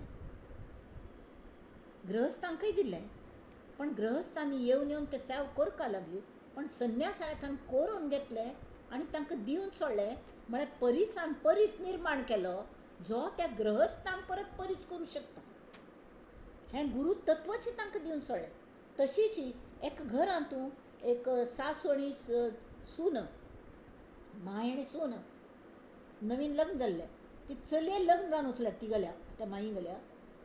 गृहस्थांकय दिल्लें, पण गृहस्थांनी येवन येवन ते सेवा करपाक लागली, पण संन्यासांनी तांकां करून घेतलें आनी तांकां दिवन सोडलें. म्हळ्यार परिसान परीस निर्माण केलो जो त्या गृहस्थांक परत परीस करूं शकता. हें गुरू तत्वाचें तांकां दिवन सोडलें. तशीच एक घरांत एक सासू आनी सून, माय आनी सून, नवीन लग्न जाल्लें, ती चलये लग्न जावन वचल्या ती गेल्या त्या माई गेल्या,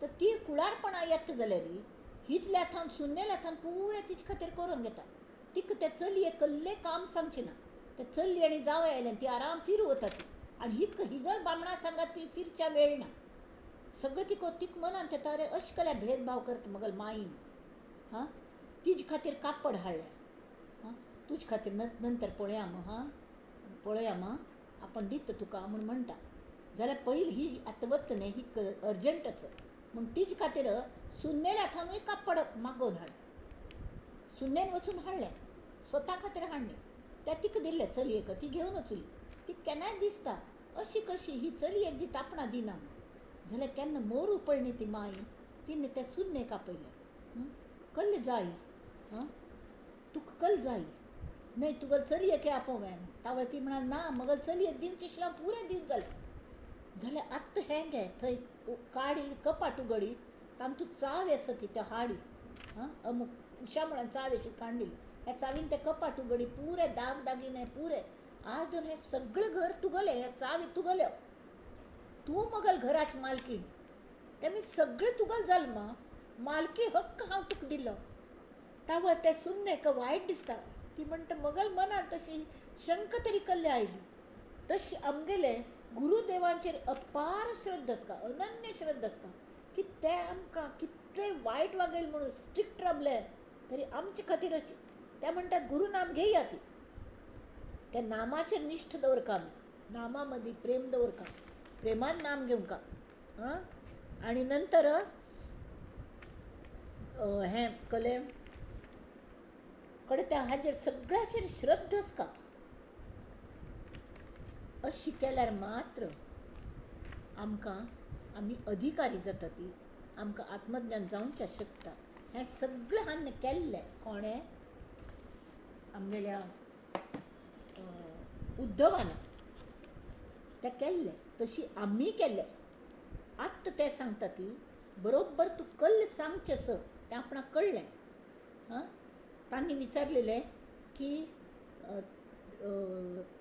तर ती कुळारपणां येता जाल्यार हितल्या थावन सुन्नेल्या थावन पुरें तिचे खातीर करून घेता. तिका त्या चलयेक कसलें काम सांगचें ना. ते चली आनी जावंय आयल्यान ती आराम फिरू वता ती, आनी हिक हिगल बामणा सांगात ती फिरच्या वेळ ना. सगळें तिका तिक मनान येता, अरे अशें केल्यार भेदभाव करता मगल माईन. हां, तिजे खातीर कापड हाडलें, हां तुजे खातीर नंतर पळया मग, हां पळया मग आपण दिता तुका म्हूण म्हणटा. जाल्यार पयलीं ही आतां वता न्ही ही अर्जंट आसा म्हूण तिजे खातीर सुन्नेल्या थावनूय कापड मागोवन हाडलें, सुन्नेन वचून हाडलें, स्वता खातीर हाडलें, त्या तिका दिल्लें चलयेक, ती घेवन वचली. ती केन्नाय दिसता अशी कशी ही चलयेक दिता आपणा दिना म्हूण. जाल्यार केन्ना मोर उपळणी ती माई, तिणें त्या सुन्नेक आपयलें, कल्ले जाय, हां तुका कल जाय न्हय तुगेले चलयेक आपोवं. तावळ ती म्हणाल ना मगल चलयेक दिवचें आशिल्लें हांव पुरें दिवन जालें. जाल्यार आत्तां हें घे थंय काडी कपाट उगडी, तातूंत चावी आसा ती त्या हाडी, हां अमूक उशा म्हळ्यार चावी अशी काडून दिली, ह्या चावीन तें कपाट उगडी, पुरें दाग दागिने पुरें. आज धरून हें सगळें घर तुगलें, ह्या चावी तुगल्यो, तूं मगल घराची मालकीण, तेमी सगळें तुगल जालें मा, मालकी हक्क हांव तुका दिलो. तावळ तें सुन्नेक वायट दिसता, ती म्हणटा मगल मनान तशी शंका तरी कल्ले आयली. तशी आमगेले गुरुदेवांचेर अपार श्रद्धा आसता, अनन्य श्रद्धा आसता की ते आमकां कितले वायट वागयले म्हणून स्ट्रिक्ट रावले तरी आमचे खातीरच. ते म्हणटात गुरुनाम घेया, ती त्या नामाचेर निश्ठ दवरका, आमी नामा मदीं प्रेम दवरका, प्रेमान नाम घेवंका. आं आनी नंतर हें कले कडे त्या हाजेर सगळ्याचेर श्रद्धा आसता. अशी केल्यार मात्र आमकां आमी अधिकारी जाता, ती आमकां आत्मज्ञान जावचें शकता. हें सगळें हांवें केल्लें कोणें आमगेल्या उद्धवान तें केल्लें, तशी आमी केल्लें. आत्तां तें सांगता ती बरोबर तूं कल्ल सांगचें आसा तें आपणाक कळ्ळें. हां तांणी विचारलेलें की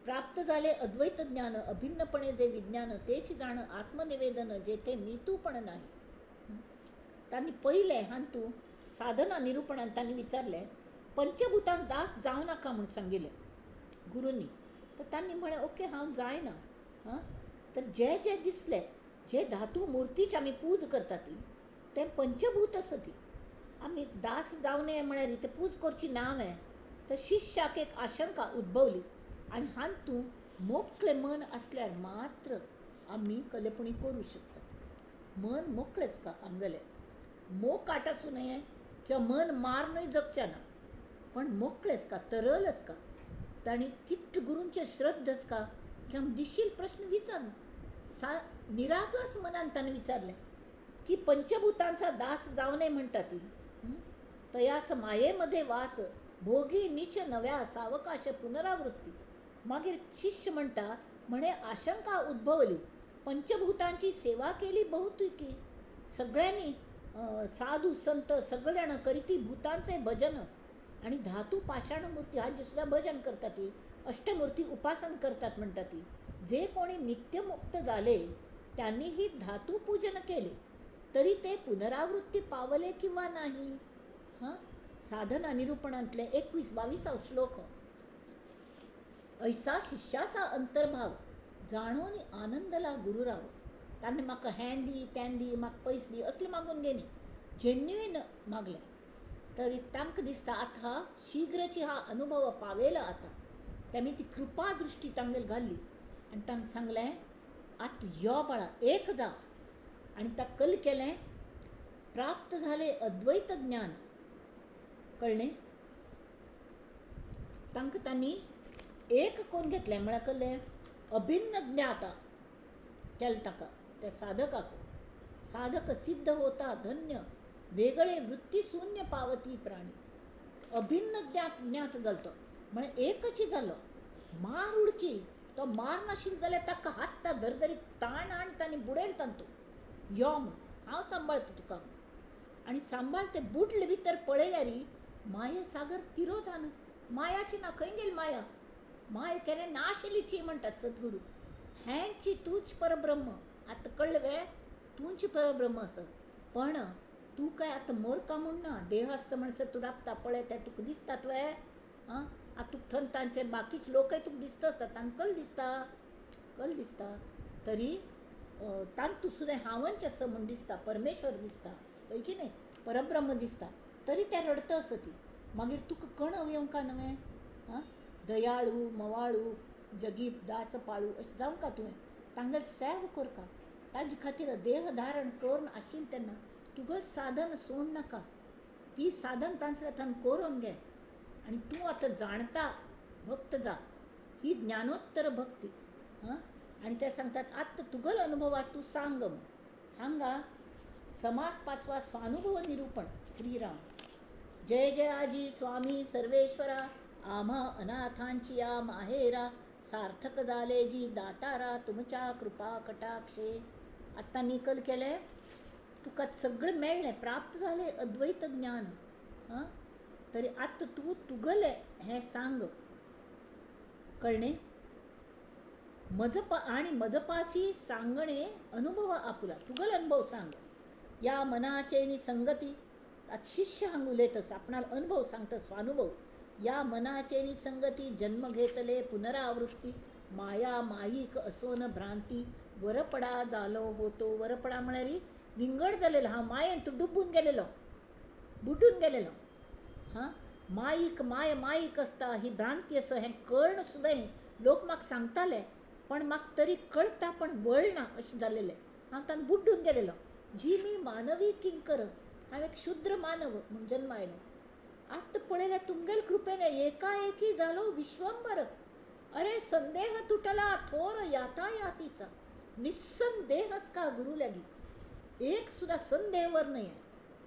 प्राप्त झाले अद्वैत ज्ञान, अभिन्नपणे जे विज्ञान, तेच जाण आत्मनिवेदन, जेथे मी तू पण नाही. तांणी पयलें हांतू साधना निरुपणान तांणी विचारलें पंचभूतांक दास जावं नाका म्हूण सांगिल्लें गुरूंनी. तर तांणी म्हळें ओके हांव जायना. हां तर जे जे दिसले जे धातू मुर्तीची आमी पूज करता ती तें पंचभूत आसा, ती आमी दास जावं नये म्हळ्यार ते पूज करची ना हांवें. तर शिष्याक एक आशंका उद्भवली आनी हातूंत मोकळें मन आसल्यार मात्र आमी कलेपणी करूं शकतात. मन मोकळें आसता आमगेलें, मोकाट आसूं नये किंवा मन मारनूय जगचें ना, पण मोकळें आसता, तरल आसता. ताणी तितलें गुरूंचेर श्रद्धा आसता की आमी दिशील प्रश्न विचारून निरागस मनान ताणें विचारलें की पंचभूतांचा दास जावं नये म्हणटा ती, तयास मायेमध्ये वास भोगी नीच नव्या सावकाश पुनरावृत्ती. मागीर शिष्य म्हणटा म्हणे आशंका उद्भवली, पंचभूतांची सेवा केली बहुतुकी, सगळ्यांनी साधू संत सगळे जाण करीती भूतांचे भजन आणि धातू पाषाण मूर्ती हाजे सुद्धा भजन करतात, ती अष्टमूर्ती उपासन करतात म्हणतात. ती जे कोणी नित्यमुक्त झाले त्यांनीही धातू पूजन केले तरी ते पुनरावृत्ती पावले किंवा नाही. हां साधना निरूपणांतले 21-22 श्लोक. ऐसा शिष्याचा अंतर्भाव जाणून आनंदला गुरुराव. तांणी म्हाका हें दी तें दी म्हाका पयस दी असलें मागून घेनी, जेन्युइन मागलें. तरी तांकां दिसता आतां शीघ्रची हा अनुभव पावेला आतां. तेमी ती कृपा दृष्टी तांगेर घाल्ली आनी तांकां सांगलें आतां यो बाळा एक जा. आनी ताका कल केलें प्राप्त झाले अद्वैत ज्ञान. कळ्ळें तांकां तांणी एक करून घेतलें म्हळ्यार कळ्ळें अभिन्न ज्ञाता केलें ताका त्या साधकाक. साधक सिद्ध होता धन्य वेगळे वृत्ती शून्य पावती प्राणी. अभिन्न ज्ञात ज्ञात जालो तो म्हळ्यार एकच जालो. मार उडकी तो मार नाशिल्लो जाल्यार ताका हात धरधरी ताण आनी ताणें बुडयलो तांतूं, यो म्हूण हांव सांबाळटा तुका. आनी सांबाळ ते बुडले भितर पळयल्यार माये सागर तिरोधान, मायाची ना खंय गेली माया, माया केन्ना नाशिल्लीची म्हणटात सद्गुरू. हेंची तूंच परब्रह्म. आतां कळ्ळें वे, तूंच परब्रह्म आसा. पण तूं काय आतां मोरका म्हूण ना, देह आसता म्हणसर तूं राबता पळयता तुका दिसतात वे. आं, आतां तुका थंय तांचे बाकीचे लोकय तुका दिसता आसता, तांकां कल दिसता, कल दिसता. तरी तांतू सुद्दां हांवच आसा म्हूण दिसता, परमेश्वर दिसता, हय की न्हय, परब्रह्म दिसता. तरी ते रडता आसा ती. मागीर तुका कणव येवंका न्हय. आं, दयाळू मवाळू जगीप दास पाळू अशें जावंका तुवें, तांगेलें सेव करका. ताजे खातीर देह धारण करून आशिल्लें तेन्ना तुगेलें साधन सोड नाका, ती साधन तांचे हातान करून घे. आनी तूं आतां जाणता भक्त जा, ही ज्ञानोत्तर भक्ती. हां, आनी ते सांगतात आतां तुगेलो अनुभव आसा तूं सांग. हांगा समास पांचवा स्वानुभव निरूपण. श्रीराम. जय जय आजी स्वामी सर्वेश्वरा, आम्हा अनाथांची या माहेरा, सार्थक झाले जी दातारा, तुमच्या कृपा कटाक्षे. आत्तां निकल केलें, तुका सगळें मेळ्ळें, प्राप्त जालें अद्वैत ज्ञान. आं, तरी आतां तूं तुगलें हें सांग, कळ्ळें? आणि मजपाशी सांगणे अनुभव आपुला, तुगल अनुभव सांग. या मनाचे नि संगती, आतां शिष्य हांगा उलयत आसा, आपणालो अनुभव सांगता, स्वानुभव. या मनाचे नि संगती जन्म घेतले पुनरावृत्ती, माया माईक असोन भ्रांती, वरपडा जालो होतो. वरपडा म्हळ्यार विंगड जालेलो, हांव मायेन तूं डुबून गेलेलो, बुडून गेलेलो. हां, माईक माय माईक आसता ही भ्रांती आसा हें कळ्ण सुद्दां लोक म्हाका सांगताले, पण म्हाका तरी कळटा पण वळना अशें जालेलें. हांव तांकां बुड्डून गेलेलो. जी मी मानवी किंकर, हांव एक शुद्र मानव म्हूण जन्म आयलो. आतां पळयल्यार तुमगेले कृपेन एकाएकी जालो विश्वंभर. अरे संदेह तुटला थोर यातायातीचा, निस्संदेहस का गुरु लागी. एक सुद्दां संदेहवर न्हय,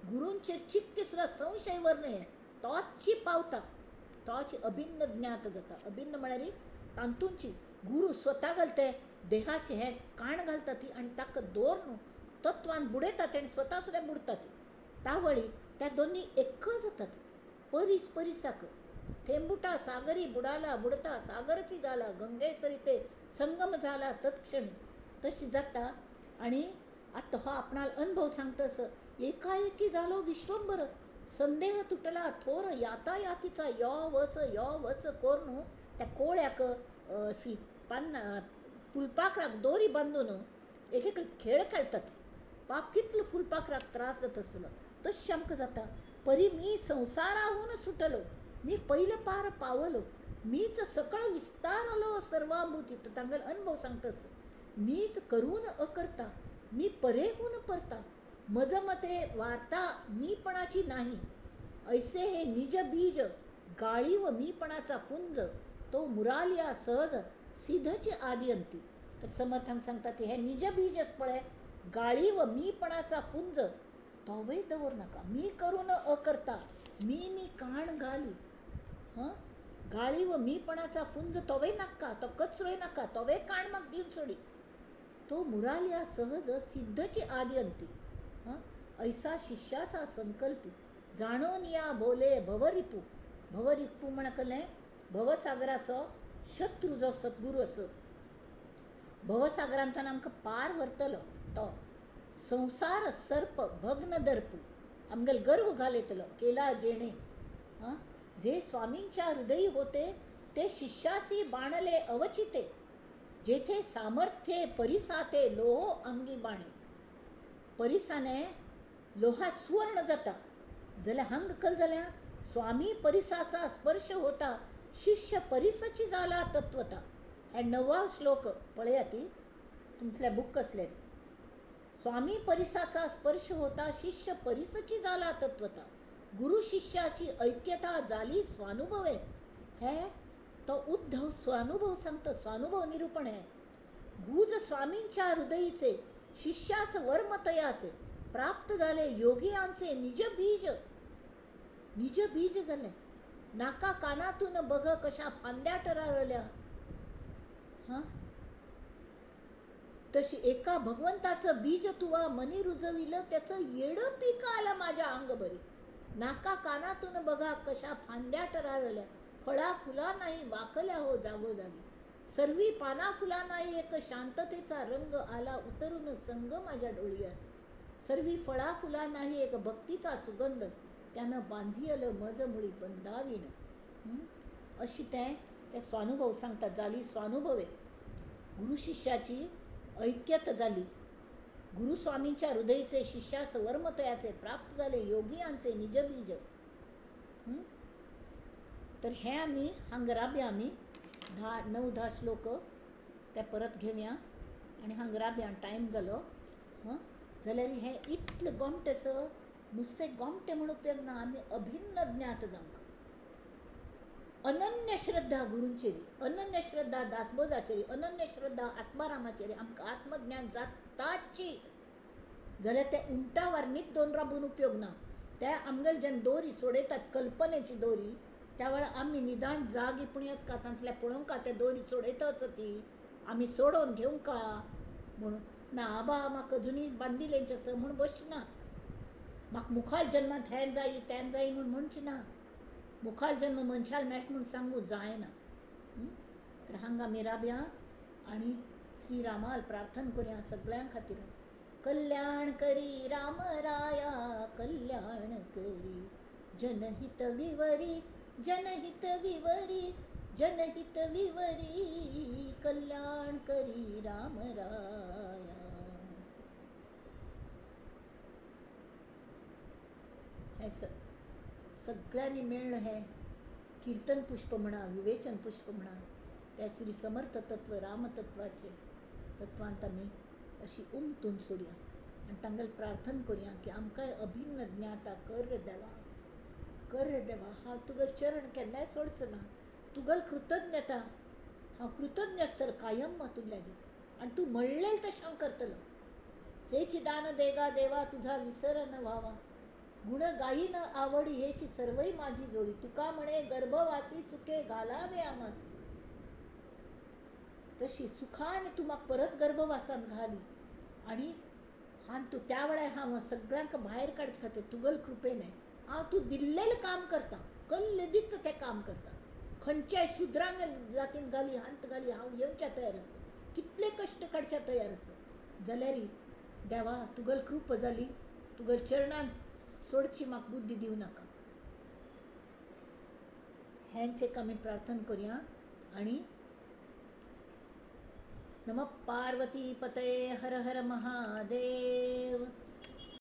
गुरूंचेर चित्त सुद्दां संशयवर न्हय. तोची पावता, तोच अभिन्न ज्ञात जाता. अभिन्न म्हळ्यार तातूंची गुरू स्वता घालते देहाचे हें काण घालता ती, आनी ताका दवर तत्वान बुडयता आनी स्वता सुद्दां बुडटा ती. तावळी त्या दोनी एक जातात, परीस परिसाक. थेंबुटा सागरी बुडाला बुडता सागरची जाला, गंगेसरी ते संगम जाला तत्क्षणी. तशी जाता. आनी आतां हो आपणालो अनुभव सांगता असो, एकाएकी जालो विश्वंभर, संदेह तुटला थोर यातायातीचा. यो वच यो वच करून त्या कोळ्याक अशी पान्ना फुलपाखराक दोरी बांदून एक एक खेळ खेळतात. पाप कितलो फुलपाखराक त्रास जाता आसतलो, तशें आमकां जाता. परी मी संवसाराहून सुटलो, मी पयले पार पावलो, मीच सकळ विस्तारलो सर्वांभूती. तांगेलो अनुभव सांगता आसलो, मीच करून अकर्ता, मी परेहून परता, मज मते वार्ता मीपणाची नाही. ऐसे हे निज बीज गाळीव मीपणाचा पुंज, तो मुरालिया सहज सिद्धचे आदी अंती. तर समर्थांक सांगतात हे निज बीज पळय गाळीव मीपणाचा पुंज, तोवय दवर नाका. मी करून अकर्ता, मी मी काण घाली. हां, गाळीव मीपणाचा पुंज तोवय नाका, तो कचरोय नाका, तोवय काण म्हाका दिवन सोडी. तो मुरालिया सहज सिद्धचे आदी अंती. हां, ऐसा शिष्याचा संकल्पी, जाणून या बोले भवरिपू. भवरिपू म्हणकलें भवसागराचो शत्रू जो सद्गुरू आसा, भवसागरांतल्यान आमकां पार व्हरतलो तो. संसार सर्प भग्न दर्पू, आमगेल गर्व घालयतलो केला जेणे. हां, जे स्वामींच्या हृदयी होते ते शिष्यासी बाणले अवचिते, जेथे सामर्थ्ये परिसाते लोह अंगी बाणे. परिसाने लोहा सुवर्ण जाता जाल्यार हांगा कल जाल्यार स्वामी परिसाचा स्पर्श होता, शिष्य परिसची जाला तत्वता. हे णवा श्लोक पळया ती तुमचें बूक आसलें. स्वामी परिसाचा स्पर्श होता, शिष्य परिसची जाला तत्वता, गुरु शिष्याची ऐक्यता जाली स्वानुभवे. हे तो उद्धव स्वानुभव सांगता, स्वानुभव निरूपण हे. गुज स्वामींच्या हृदयीचे शिष्याच वर्मतयाचे, प्राप्त झाले योगियांचे निज बीज. निज बीज जालें. नाका कानातून बघ कशा फांद्या टरारल्या. हां, तशी एका भगवंताचं बीज तुवा मनी रुजविलं, त्याचं येडं पीक आलं माझ्या अंगभरी. नाका कानातून बघा कशा फांद्या टरारल्या, फळा फुला नाही वाकल्या हो जागोजागी. सर्वी पाना फुलांना एक शांततेचा रंग आला उतरून संग माझ्या डोळ्यात. सर्वी फळा फुलांनाही एक भक्तीचा सुगंध त्यानं बांधियल मज मुळी बंधावीन. अशी ते ते स्वानुभव सांगतात. जाली स्वानुभवे गुरु शिष्याची ऐक्यत जाली. गुरुस्वामींच्या हृदयचे शिष्यास वर्मतयाचे प्राप्त झाले योगियांचे निजबीज. तर हे आमी हांगा राबया, आमी 9-10 श्लोक ते परत घेवया आनी हांगा राबया. टायम जालो. जाल्यार हें इतलें गोमटें सर नुस्तें गोमटें म्हूण उपयोग ना. आमी अभिन्न ज्ञात जावंक, अनन्य श्रद्धा गुरूंचेर, अनन्य श्रद्धा दासबोधाचेर, अनन्य श्रद्धा आत्मारामाचेर, आमकां आत्मज्ञान जाताची. जाल्यार ते उंटावार न्हीद दोन राबून उपयोग ना. त्या आमगेले जेन्ना दोरी सोडयतात कल्पनेची दोरी, त्या वेळार आमी निदान जागी पुणयसका तांतल्या पळोवंका ते दोरी सोडयता आसा ती आमी सोडोवन घेवंका म्हणून ना. आबा म्हाका अजुनूय बांदिलेंचें आसा म्हूण बसना. म्हाका मुखार जन्मांत हें जायी तें जायी म्हूण म्हणचें ना. मुखार जन्म मनशाक मेळटा म्हूण सांगू जायना. तर हांगा आमी राबया आनी श्रीरामाल प्रार्थना करुया सगळ्यां खातीर. कल्याण करी राम राया कल्याण करी, जनहित विवरी जनहित विवरी जनहित विवरी, कल्याण करी राम राया. हें सगळ्यांनी मेळ्ळें हें किर्तन पुष्प म्हणा, विवेचन पुष्प म्हणा, त्या श्री समर्थ तत्व रामतत्वाचे तत्वांत आमी अशी उमतून सोडया आनी तांगेलें प्रार्थना करुया की आमकांय अभिन्न ज्ञाता कर रे देवा, कर रे देवा. हांव तुगेलें चरण केन्नाय सोडचो ना. तुगेली कृतज्ञता, हांव कृतज्ञ आसतलो कायम तुगे लागीं आनी तूं म्हणलें तशें हांव करतलो. हेची दान देगा देवा तुझा विसर न व्हावा, गुण गायी न आवडी हेची सर्वय माझी जोडी, तुका म्हणे गर्भवासी सुखे घालावे आमासी. तशी सुखान तूं म्हाका परत गर्भवासान घाली आनी हांव तूं त्या वेळार हांव सगळ्यांक भायर काडचे खातीर तुगेले कृपेन हांव तूं दिल्लेलें काम करता, कल्ल दिता तें काम करता. खंयच्याय शुद्रांग जातीन घाली हांत घाली हांव येवच्या तयार आसा, कितले कश्ट काडच्या तयार आसा. जाल्यार देवा तुगेली कृपा जाली, तुगेल्या चरणान सोडची म्हाका बुद्धी दिवं नाका. हेंच एक आमी प्रार्थना करुया आनी नमः पार्वती पतये हर हर महादेव.